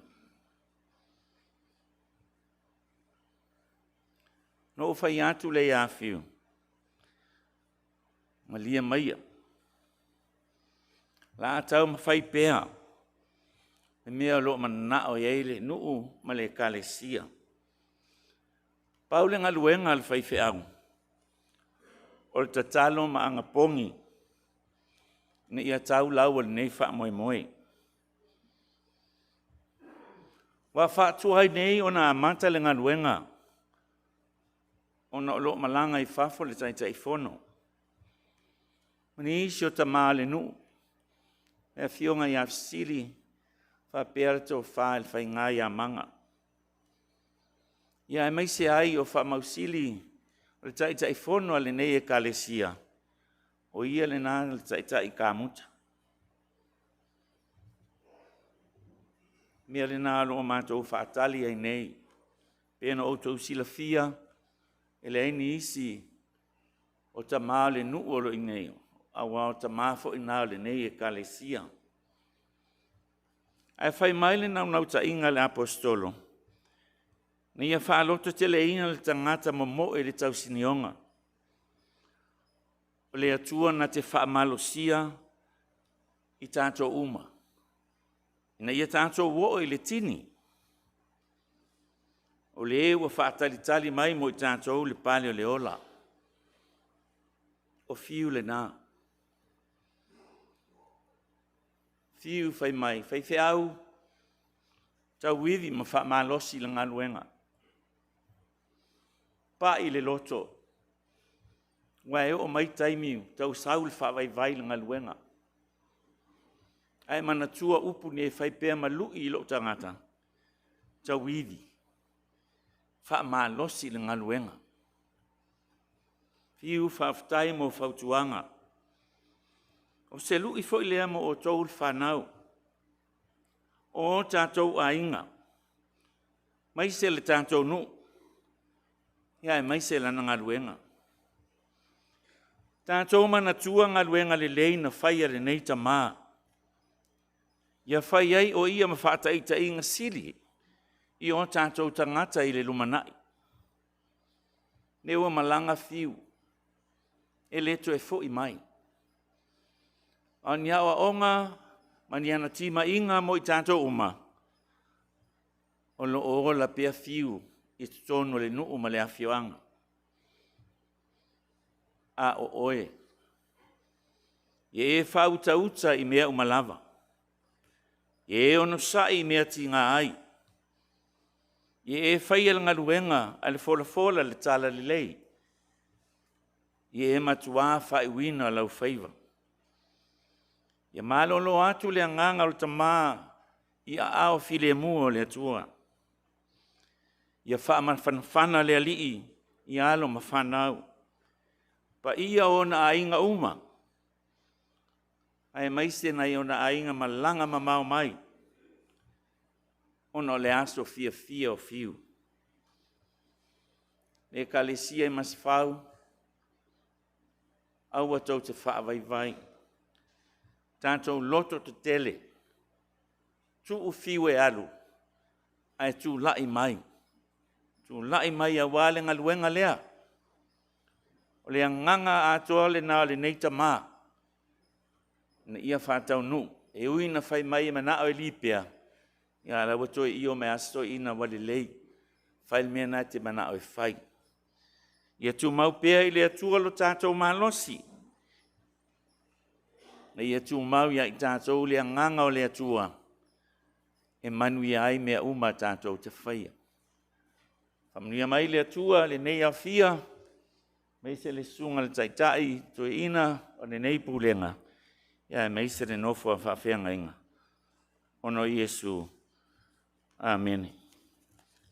Na ou fai atu lea ia Fiu, malie maia, la taumafai pea le mea o lo o mananao i ai le nuu ma le ekalesia. Pau le galuega a le faifeau, o le tatalo ma agapogi ina ia tau lau o lenei faamoemoe. Ua faatua ai nei ona amata le galuega ona o loo malaga i fafo le Taitaifono. Ma nisi o tamā o le nuu, le afioga ia Fesili faapea le tofa i le Faiga ia Maga. Ia aemaise ai o Faamausili o le Taitaifono a lenei ekalesia, o ia lena le Taitai Kamuta. Mea lena o loo matou faatali ai nei. Pe na outou silafia, e leai nisi o tamā o le nuu o lo o i nei, aua o tamā foi na o lenei ekalesia. Ae fai mai le naunautaiga a le Aposetolo, ina ia faalototeleina le tagata momoe i le tausinioga. O le Atua na te faamalosia i tatou uma, ina ia tatou oo i le tini. O le ua faatalitali mai mo i tatou le pale o le ola. O Fiu lena. Fiu fai mai, faifeau, tauivi ma faamalosi le galuega. Pai le loto. Ua e oo mai taimi tau sau le faavaivai le galuega. Ae manatua upu nei fai pea ma lui i lou tagata, tauivi, faamalosi le galuega. Fiu faafetai mo fautuaga. O se lui foi lea mo outou le fanau, o o tatou aiga, maise le tatou nuu, ia aemaise lana galuega. Tatou manatua galuega lelei na faia e lenei tamā, ia fai ai o ia ma faataitaiga sili i o tatou tagata i le lumanai. Ne ua malaga Fiu, e le toe foi mai. A o ni aoaoga ma ni ana timaiga mo i tatou uma, o lo o ola pea Fiu i totonu o le nuu ma le afioaga. A o oe, ia e faautauta i mea uma lava, ia e onosai i mea tiga ai, ia e faia le galuega a le folafola le talalelei, ia e matua faaiuina lau faiva. Ia malolo atu le agaga o le Tama i aao filemu o le Atua. Ia faamafanafana le Alii i alo ma fanau, paia o ona aiga uma, aemaise nai ona aiga malaga mamao mai, ona o le aso fiafia o Fiu. Le Ekalesia i Masefau, aua tou te faavaivai, tatou loto tetele, tuu Fiu e alu, ae tulai mai, tulai mai aua le galuega lea. O le agaga atoa lena o lenei tamā, ina ia faataunuu. E ui ina fai mai e manao e lipea, ia a o la e ua toe io mai lava si toeaina ua lelei, fai le mea lena e te manao e fai. Ia tumau pea i le Atua lo tatou malosi, ina ia tumau ia i tatou le agaga o le Atua e manuia ai mea uma tatou te faia. Faamanuia mai le Atua lenei aofia, aemaise le susuga i le Taitai Toeaina o lenei Pulega, aemaise le nofo a faafeagaiga, ona o Iesu. Amene.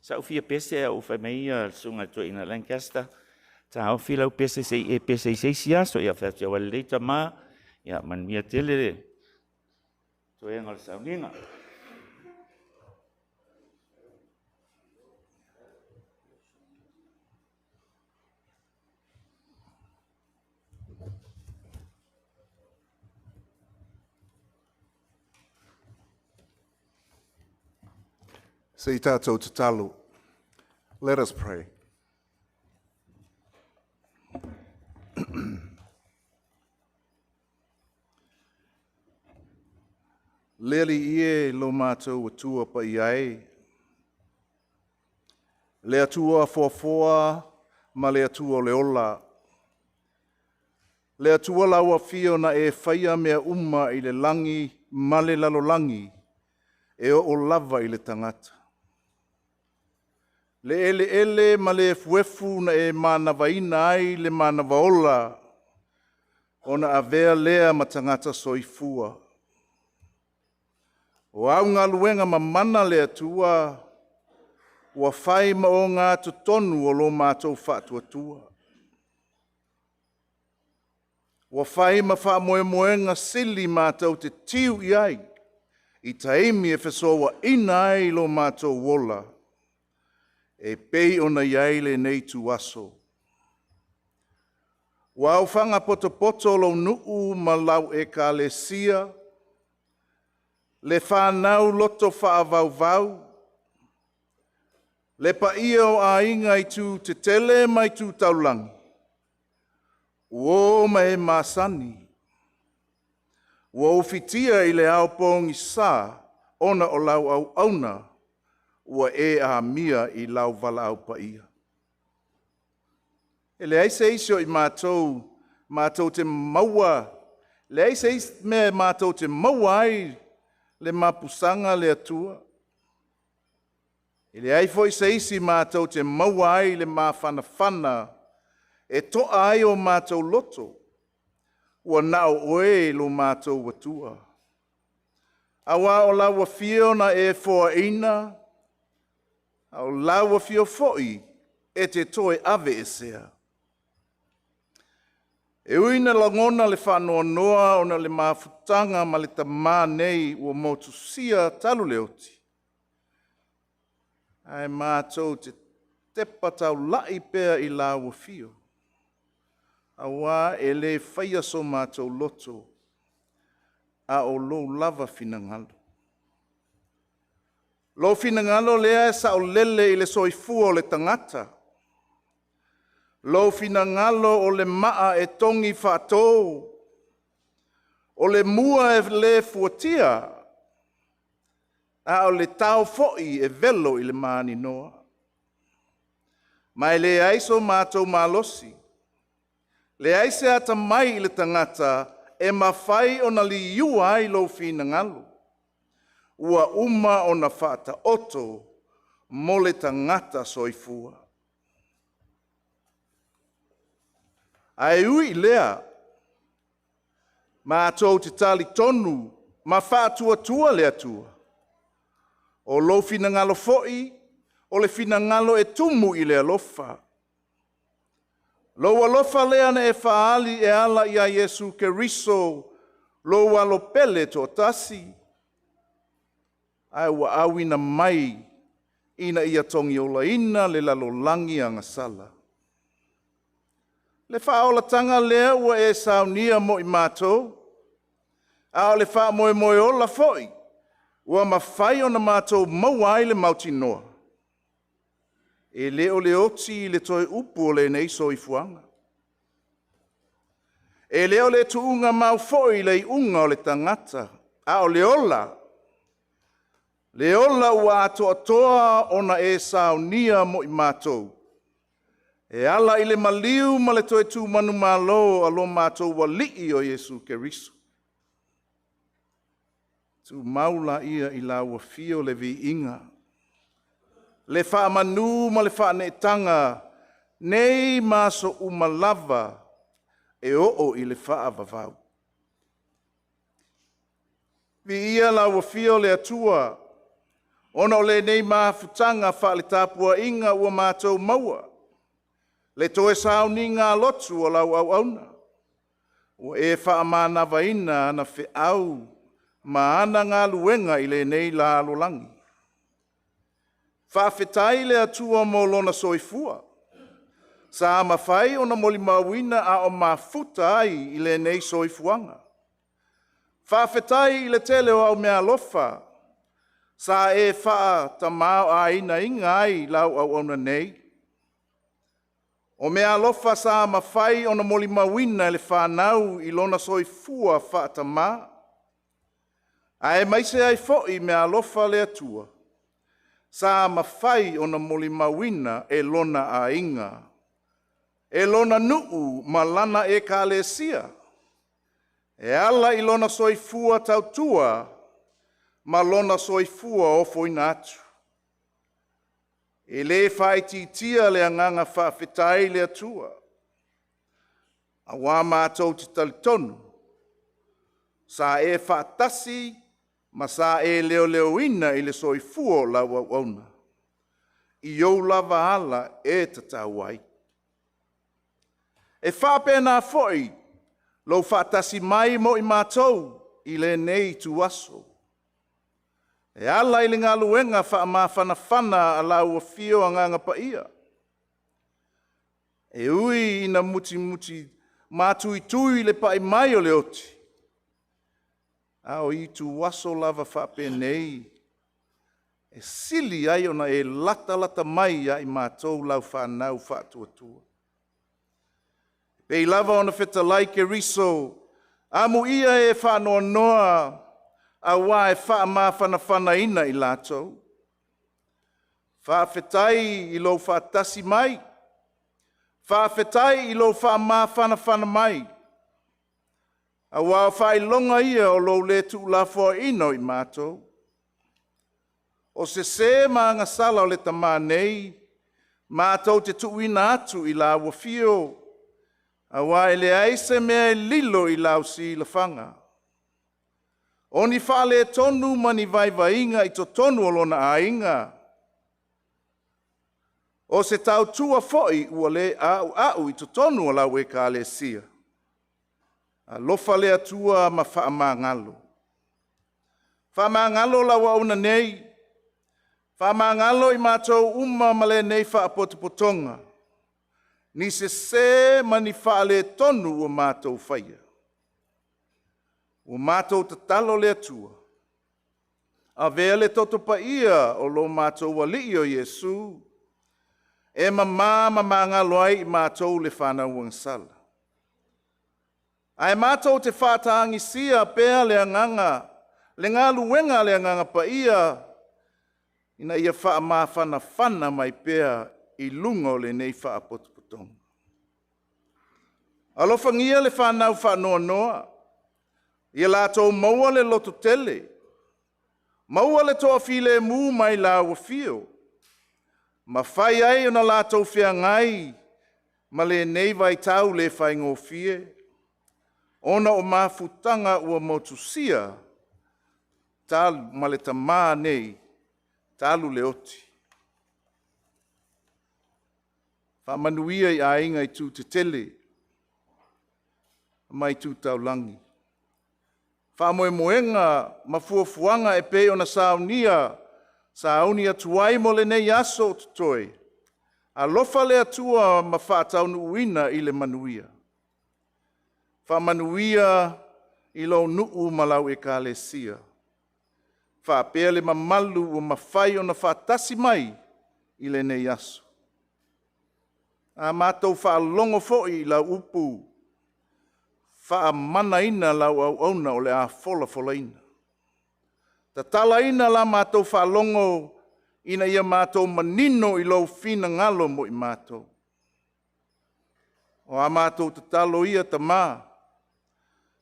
Sa ou fia pese a o fai mai le susuga i le toeaina Lancaster, taofi lau pese se i e pese i se isi aso. Ia fai atu, ua lelei tama, ia manuia tele le toega o le sauniga. Se i tatou tatalo. Let us pray. Le Alii e lo matou Atua paia e, le Atua foafoa ma le Atua o le ola, le Atua lau afio na e faia mea uma i le lagi ma le lalolagi, e oo lava i le tagata. Le eleele ma le efuefu na e manavaina ai le manava ola, ona avea lea ma tagata soifua. O au galuega mamana le Atua, ua fai ma ogatotonu o lo matou faatuatua. Ua fai ma faamoemoega sili matou te tiu i ai, i taimi e fesoaina ai lo matou ola, e pei ona i ai lenei ituaso. Ua aofaga potopoto lou nuu ma lau Ekalesia, le fanau loto faavauvau, le paia o aiga i itu tetele ma itu taulagi, uo ma e masani, ua ufitia i le ao pogisa ona o lau auauna ua e amia i lau valaau paia. E leai se isi o i matou matou te maua, leai se isi mea matou te maua ai le mapusaga le Atua, e leai foi se isi matou te maua ai le mafanafana. E to'a ai o mātou loto, ua na o oe lo mātou atua. Auā o lau afio na e foaina, a o lau afio foi e te toe aveesea. E ui ina lagona le faanoanoa ona o le mafutaga ma le tamā nei ua motusia talu le oti, ae matou te tepa taulai pea i lau afio, auā e lē faia so matou loto, a o lou lava finagalo. Lou finagalo lea e saolele i le soifua o le tagata. Lou finagalo o le maa e togi faato, o le mua e le fuatia, a o le tao foi e velo i le maninoa. Ma e leai so matou malosi, leai se atamai i le tagata e mafai ona liua ai lou finagalo, ua uma ona faataoto mo le tagata soifua. Ae ui i lea, matou te talitonu ma faatuatua le Atua, o lou finagalo foi o le finagalo e tumu i le alofa. Lou alofa lea na e faaali e ala ia Iesu Keriso, lou alo pele toatasi, ae ua auina mai ina ia togiolaina le lalolagi agasala. Le faaolataga lea ua e saunia mo i matou, a o le faamoemoe ola foi ua mafai ona matou maua ai le mautinoa, e le o le oti i le toe upu o lenei soifuaga. E le o le tuuga mau foi i le iuga o le tagata, a o le ola, le ola ua atoatoa ona e saunia mo i matou, e ala i le maliu ma le toe tumanumalo a lo matou Alii o Iesu Keriso. Tumau laia i lau afio le viiga, le faamanu ma le faaneetaga, nei ma aso uma lava e oo i le faavavau. Viia lau afio le Atua, ona o lenei mafutaga faaletapuaiga ua matou maua, le toe sauniga lotu o lau auauna, ua e faamanavaina ana feau ma ana galuega i lenei lalolagi. Faafetai le Atua mo lona soifua, sa mafai ona molimauina a o mafuta ai i lenei soifuaga. Faafetai i le tele o au meaalofa sa e faatamaoaigaina ai lau auauna nei. O meaalofa sa mafai ona molimauina e le fanau i lona soifua faatamā, aemaise ai foi meaalofa a le Atua sa mafai ona molimauina e lona aiga, e lona nuu ma lana ekalesia, e ala i lona soifua tautua ma lona soifua ofoina atu. E le faaitiitia le agaga faafetai i le Atua, auā matou te talitonu sa e faatasi ma sa e leoleoina i le soifua o lau auauna i ou lava ala e tatau ai. E faapena foi lou faatasi mai mo i matou i lenei ituaso, e ala i le galuega faamafanafana a lau afio Agaga Paia. E ui ina mutimuti matuitui le pai mai o le oti, a o ituaso lava faapenei e sili ai ona e latalata mai ia i matou lau fanau faatuatua. E pei lava ona fetalai Keriso, amuia e faanoanoa auā e faamafanafanaina i latou. Faafetai i lou faatasi mai, faafetai i lou faamafanafana mai, auā o faailoga ia o lou le tuulafoaiina o i matou. O sese ma agasala o le tamā nei, matou te tuuina atu i lau afio. Auā e leai se mea e lilo i lau silafaga. O ni faaletonu ma ni vaivaiga i totonu o lona aiga. O se tautua foi ua le auau i totonu o lau ekalesia. Alofa le Atua ma faamagalo. Faamagalo lau auauna nei, faamagalo i matou uma ma lenei faapotopotoga, ni sese ma ni faaletonu ua matou faia. Ua matou tatalo le Atua, avea le toto paia o lo matou Alii o Iesu e mama ma magalo ai i matou le fanau agasala. Ae matou te faatagisia pea le agaga, le galuega a le Agaga Paia ina ia faamafanafana mai pea i luga o lenei faapotopotoga. Alofagia le fanau faanoanoa, ia latou maua le lototele, maua le toafilemu mai lau afio, ma fai ai ona latou feagai ma lenei vaitau le faigofie, ona o mafutaga ua motusia ma le tama nei talu le oti. Faamanuia i aiga i itu tetele ma itu taulagi. Faamoemoega ma fuafuaga e pei ona saunia, sauni atu ai mo lenei aso o totoe, alofa le Atua ma faataunuuina i le manuia. Faamanuia i lou nuu ma lau ekalesia, faapea le mamalu ua mafai ona faatasi mai i lenei aso. A matou faalogo foi i lau upu, faamanaina lau auauna o le a folafolaina. Tatalaina la matou faalogo ina ia matou manino i lou finagalo mo i matou. O a matou tatalo ia Tama,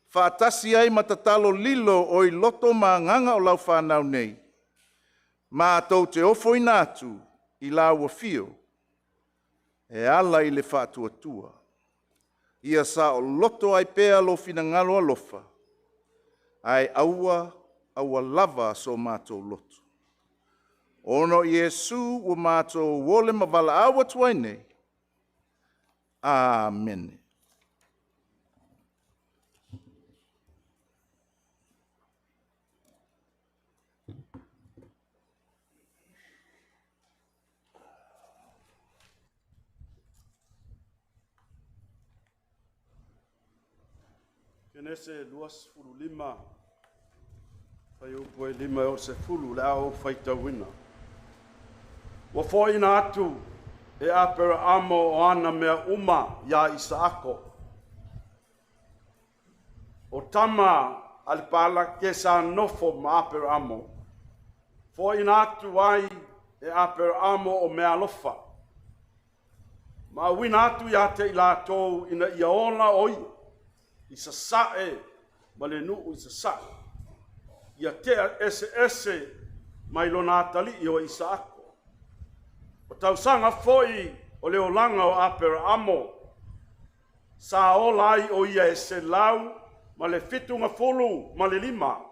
faatasi ai ma tatalo lilo o i loto ma agaga o lau fanau nei, matou te ofoina atu i lau afio e ala i le faatuatua, ia saoloto ai pea lou finagalo alofa, ae aua aua lava so matou loto. Ona o Iesu ua matou ole ma valaau atu ai nei. Amene. Kenese 25, fuaiupu e 5 e oo i le 10, o le a ou faitauina. Ua foaiina atu e Aperaamo o ana mea uma iā Isaako. O tama a le palake sa nofo ma Aperaamo, foaiina atu ai e Aperaamo o meaalofa, ma auina atu ia te i latou ina ia ola o ia i sasae ma le nuu i sasae, ia tea eseese mai lona atalii o Isaako. O tausaga foi o le olaga o Aperaamo, sa ola ai o ia e 175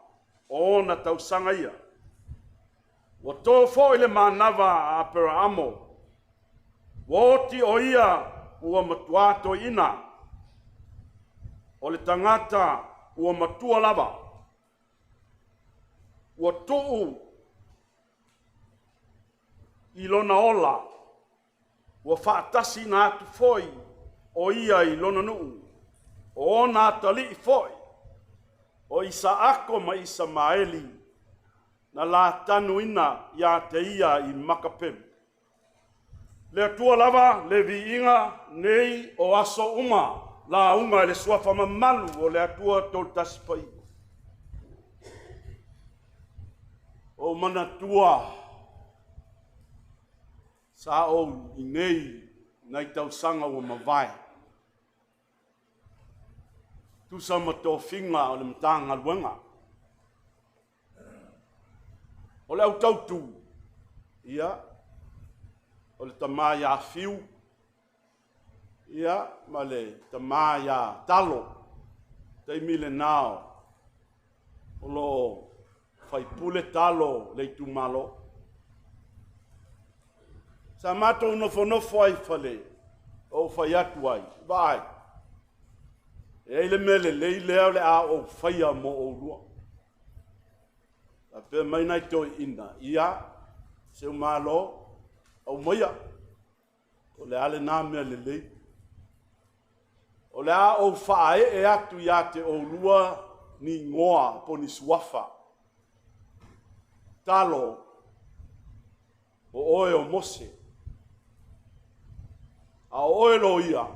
o ona tausaga ia. Ua to foi le manava a Aperaamo, ua oti o ia ua matuā toeaina, o le tagata ua matua lava, ua tuu i lona ola, ua faatasiina atu foi o ia i lona nuu, o ona atalii foi, o Isaako ma Isamaeli, na latanuina ia te ia i Makapelu. Le Atua lava le viiga nei o aso uma, lauga i le suafa mamalu o le Atua Toletasi Paia. Ua ou manatua sa ou i inei nai tausaga ua mavae, tusa ma tofiga o le Matagaluega. O le au tautu, ia, o le tama ia Fiu. Ia, ma le tamā iā Talo, taimi lenā o lo o faipule Talo le itumalo. Sa matou nofonofo ai i fale, ou fai atu ai, vaai, e i ai le mea lelei lea o le a ou faia mo oulua. Faapea mai nai toeaiina, ia, Seumalo, aumaia, o le a lena mea lelei? O le a ou faaee atu ia te oulua ni igoa po o ni suafa. Talo, o oe o Mose. A o oe loia,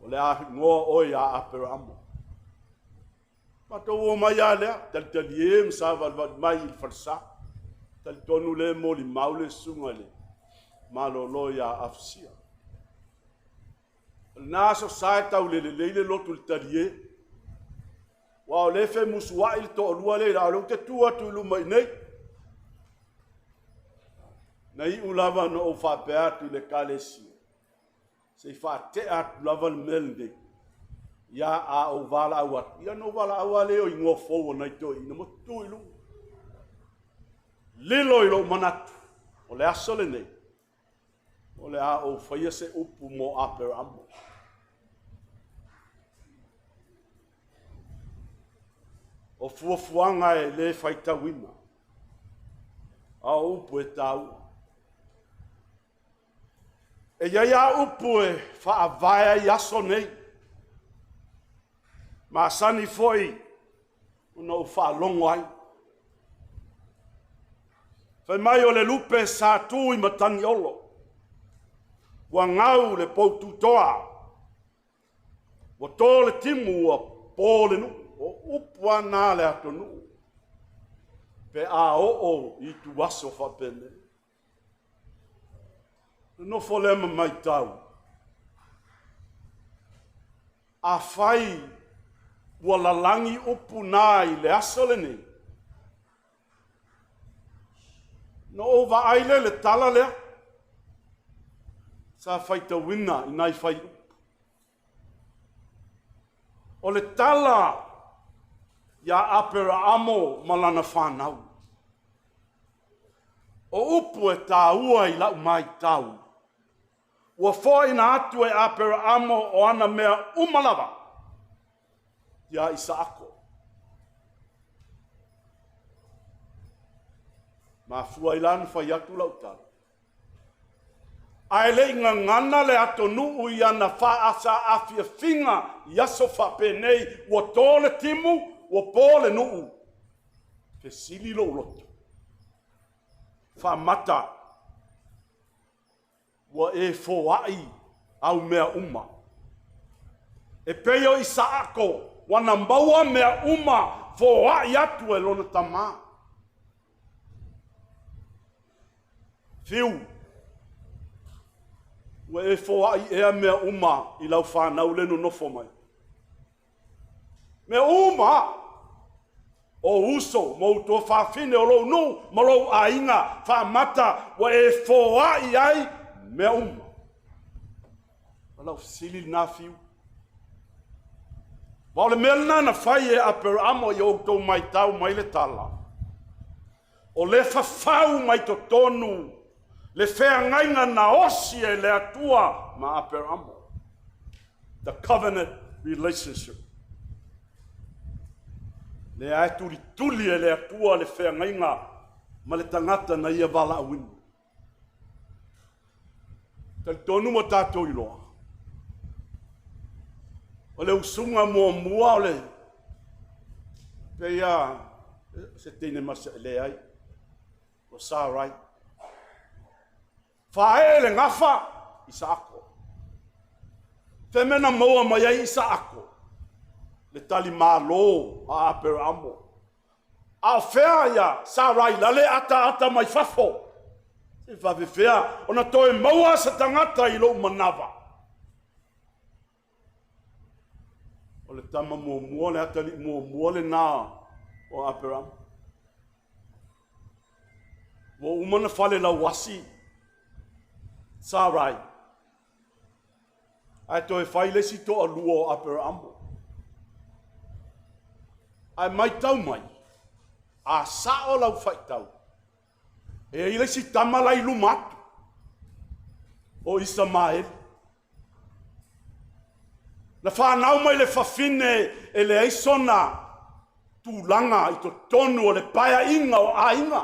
o le a igoa oe ia Aperamo. Matou omai lava lea, talitalie ma savalivali mai i le falesa. Talitonu lea e molimau le susuga i le malolo ia Afusia. O lena aso sa e taulelelei le lotu i le talie. Aua o lea e femusuai le toalua lea, a o lea ou te tu atu i luma i nei. Na iu lava na ou faapea atu i le Ekalesia, se i faatea atu lava le mea lenei, ia a ou valaau atu, ia ona ou valaau lava lea o igoa fou o nai toeaiina ma tutu i luga. Lilo i lou manatu, o le aso lenei, o le a ou faia se upu mo Aperamo. O fuafuaga e le faitauina, a o upu e taua. E i ai lava upu e faavae ai aso nei, masani foi ona ou faalogo ai. Fai mai o le lupe sa tu i Matagiolo, ua gau le poututoa, ua to le timu ua po le nuu. O upu lava na a le atunuu pe a oo i ituaso faapenei. Nofo lea ma matau, afai ua lalagi upu na i le aso lenei, na ou vaai lea i le tala lea sa faitauina i nai fuaiupu. O le tala ia Aperaamo ma lana fanau. O upu e taua i lau matau, ua foaina atu e Aperaamo o ana mea uma lava ia Isaako. Mafua ai la na fai atu lau tala. Ae le i gagana le atonuu i ana faasaafiafiga i aso faapenei, ua to le timu, ua po le nuu. Fesili lou loto, faamata ua e foai au mea uma. E pei o Isaako, ua na maua mea uma foai atu e lona tamā. Fiu, ua e foai ea mea uma i lau fanau le nonofo mai. Mea uma, o uso ma ou tuafafine o lou nuu ma lou aiga, faamata ua e foai ai mea uma. O lau fesili lena Fiu. Ma o le mea lena na fai e Aperamo i outou matau mai le tala. O le fafau mai totonu le feagaiga na osi e le Atua ma Aperamo. The covenant relationship. Lea e tulituli e le Atua le feagaiga ma le tagata na ia valaauina. Talitonu ma tatou iloa. O le usuga muamua o le peia se teine masa leai o Sarai. Faaee le gafa Isaako. Fe mea na maua mai ai Isaako le tali malo a Aperamo. A o fea ia Sarai lale ata ata mai fafo. Se faafefea ona toe maua se tagata i lou manava. O le tama muamua, le atalii muamua lena o Aperamo. Ua uma na fale lauasi Sarai. Ae toe fai le isi toalua o Aperaamo. Ae maitau mai, a sao lau faitau, e i ai le isi tama la i luma atu, o Isamaeli. Na fanau mai le fafine e leai sona tulaga i totonu o le paeaiga o aiga.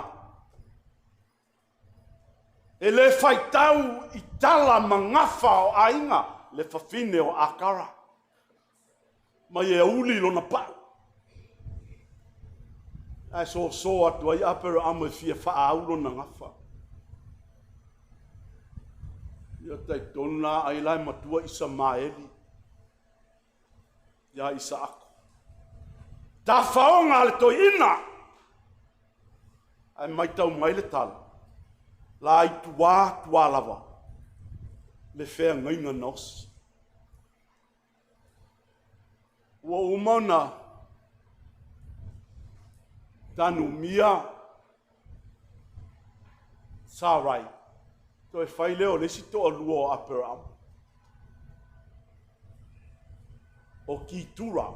E le faitau i tala ma gafa o aiga le fafine o Akara. Mai e uli lona pau. Ae soso atu ai Aperaamo e fia faaau lona gafa. Ia talitonu la ai la e matua Isamaeli ia Isaako. Tafaoga a le toeaina. Ae maitau mai le tala, la i tua, tua lava le feagaiga na osi. Ua uma ona tanumia Sarai, toe fai lea o le isi toalua o Aperamo, o Kitura.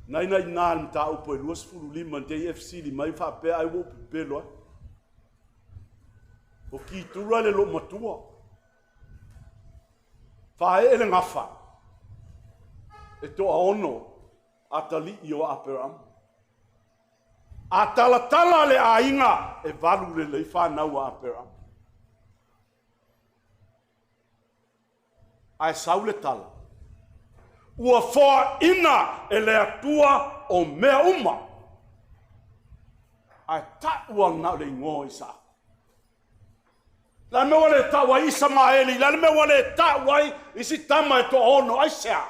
Na ina i le mataupu e 25 na te i e fesili mai faapea ai ua ou pepelo ai. O Kitura le loomatua. Faaee le gafa e toaono atalii o Aperamo. A talatala le aiga e valu lelei fanau a Aperamo. Ae sau le tala, ua foaina e le Atua o mea uma. Ae tau na o le igoa o Isaako. La mea ua le tau ai Isamaeli, la le mea ua le tau ai isi tama e toaono, aisea?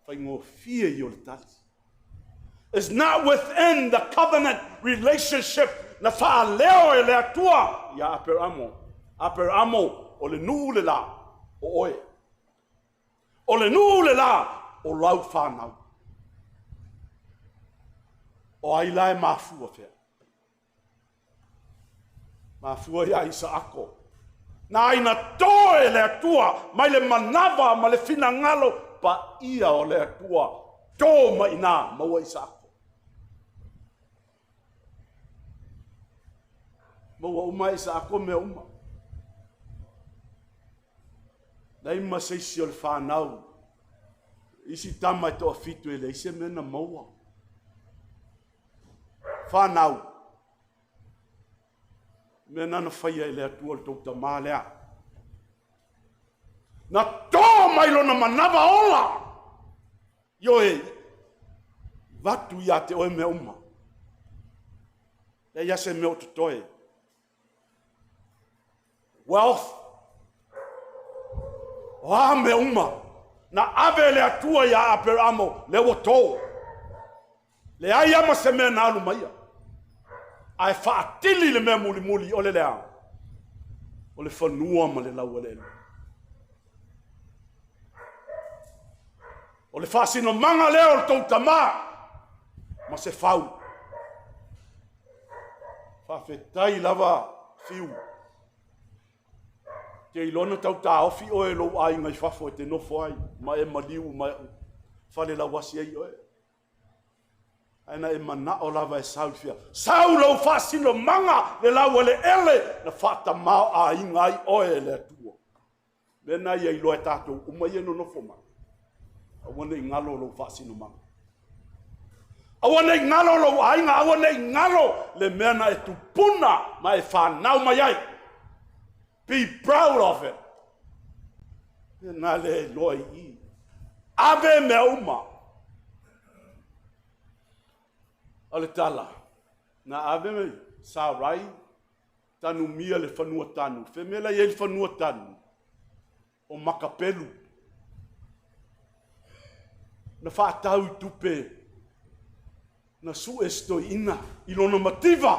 Faigofie ia o le tali. Is not within the covenant relationship na faaleo e le Atua ia Aperamo. Aperamo, o le nuu le la o oe. O le nuu le la o lau whanau. O ai la e mafua fea? Mafua ia Isaako. Na ina toe le Atua mai le manava ma le finagalo pa ia o le Atua. Tō mai nā maua Isaako. Maua uma Isaako mea uma. Leai ma se isi o le whanau. Isi tama e toa fitu e leai se mea na maua. Whanau. Mea nana whaia e le Atua le tau tamā lea. Na tō mai lona manava ola. Ioe, vatu ia te oe mea uma. Leai se mea o totoe. Wealth. O a mea uma. Na ave le Atua ia Aperamo, le ua tō. Leai ama se mea na alu maia. Ae faatili le mea mulimuli o le lea. O le fanua ma le laueleele. O le faasinomanga lea o le tou tamā ma se fau. Faafetai lava Fiu. Te iloa na tau taofi oe lou aiga i fafo e te nofo ai ma e maliu ma fale lauasi ai oe. Ae na e manao lava e sau fia. Sau lau faasinomanga le laueleele na faatamao aiga ai oe e le Atua. Mea na ia iloa e tātou uma ia nonofo mai. Aua nei ngalo lou faasinomanga. Aua nei ngalo lou aiga, aua nei ngalo le mea na e tupuna ma e whanau mai ai. Be proud of it. Mea na le iloa i i. Ave mea uma. O le tala, na ave me Sarai, tanumia le fanua tanu. Fe mea la i ai le fanua tanu, o Makapelu. Na whaatau i tupe, na su e stoiina, i lona mativa,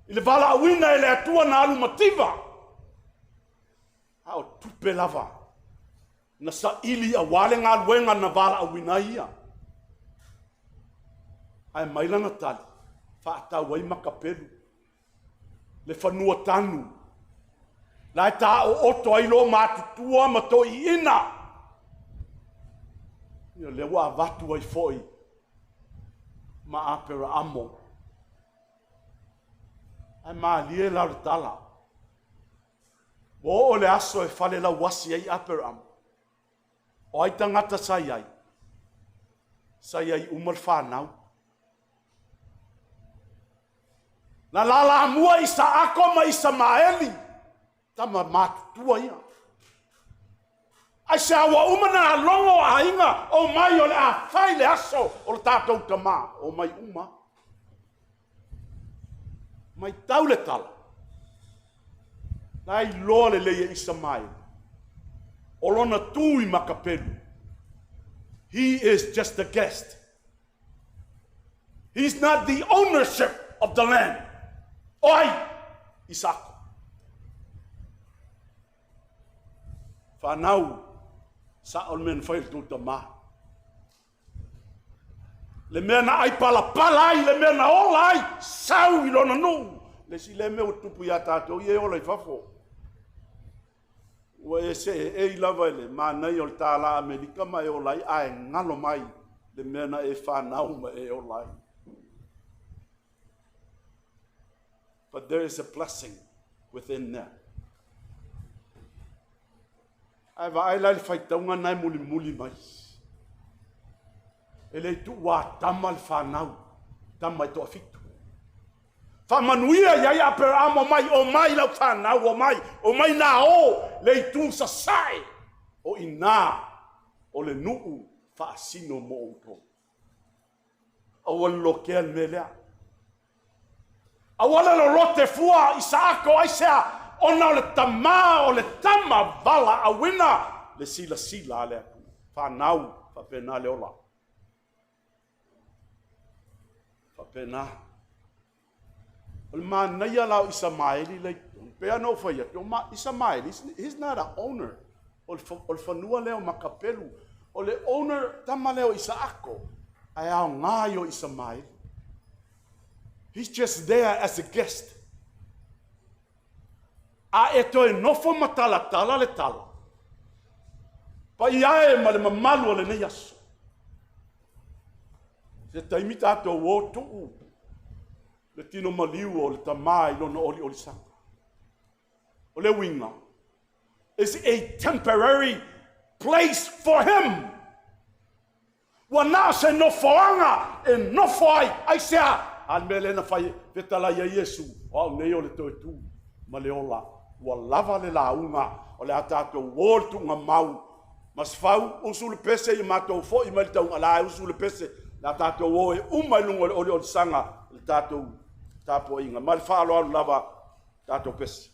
i le vala awina e le Atua na alu mativa. A o tupe lava, na sa ili a wale ngā luenga na vala awina ia. Ae mai lana tali, whaatau ai Makapelu, le fanua tanu. La e tā o oto ai lo matutua ma to i ina. Ia le ua avatu ai foi ma Apera amo. Ai malie la o le tala. Ua o le aso e fale lauasi ai Apera amo. O ai tangata sa i ai. Sa i ai uma le whanau. Na la mua i sa ako ma i sa maeli. Tama matutua ia. Ai se awa uma na longo a inga o mai o le a fai le aso o le tātou tama. O mai uma. Mai tau le tala. La i loa le leia i sa mai. O lona tui makapelu. He is just a guest. He's not the ownership of the land. Oi, Isako. Whanau, sa o le mea na whai le tō mā. Le mea na ai pala pala ai, le mea na ola ai, sau i lona nuu. Le si le mea o tupu ia tātou, i e ola i fafo. Ua e se e e i lava i le mānai o le tāla Amerika ma e ola ai, a e ngalo mai le mea na e whanau ma e ola ai. But there is a blessing within that. Ai va ai lai le faitaunga nai muli muli mai. E le tu wa tama le whanau, tama i toa fitu. Whamanuia ia ia Aperamo mai, o mai lau whanau, o mai nā o, le i tū sasae, o i nā, o le nuu whaasino mo outou. Aua le lokea le mea lea. Aua le lolote fua i saako ai sea, ona o le tamā, o le tama vala awina, le sila sila ale atu. Whanau, whapena le ola. Whapena. O le mānaia lau Isamaeli le pea no whai atu. Isamaeli, he's not an owner. O le whanua leo makapelu. O le owner tama leo Isaako. Ai ao ngā o Isamaeli. He's just there as a guest. A e toe nofo matalatala le tala. Pa iae ma le mamalu o le nei aso. Se taimi tātou o tuu. Le tino maliu o le tamai lona oli oli saka. O le winga is a temporary place for him. Ua nā se nofoanga e nofo ai, ai sea, a le mea lena fai vetala ia Iesu, o au nei o le toe tū, ma le ola, ua lava le launga, o le a tātou o le tūnga mau, mas fau, usu le pese i mātou fo i mai le taunga, la usu le pese, le a tātou o e uma i lunga o le oli oli sanga, le tātou tāpo inga. Ma le whaalo alu lava, tātou pese.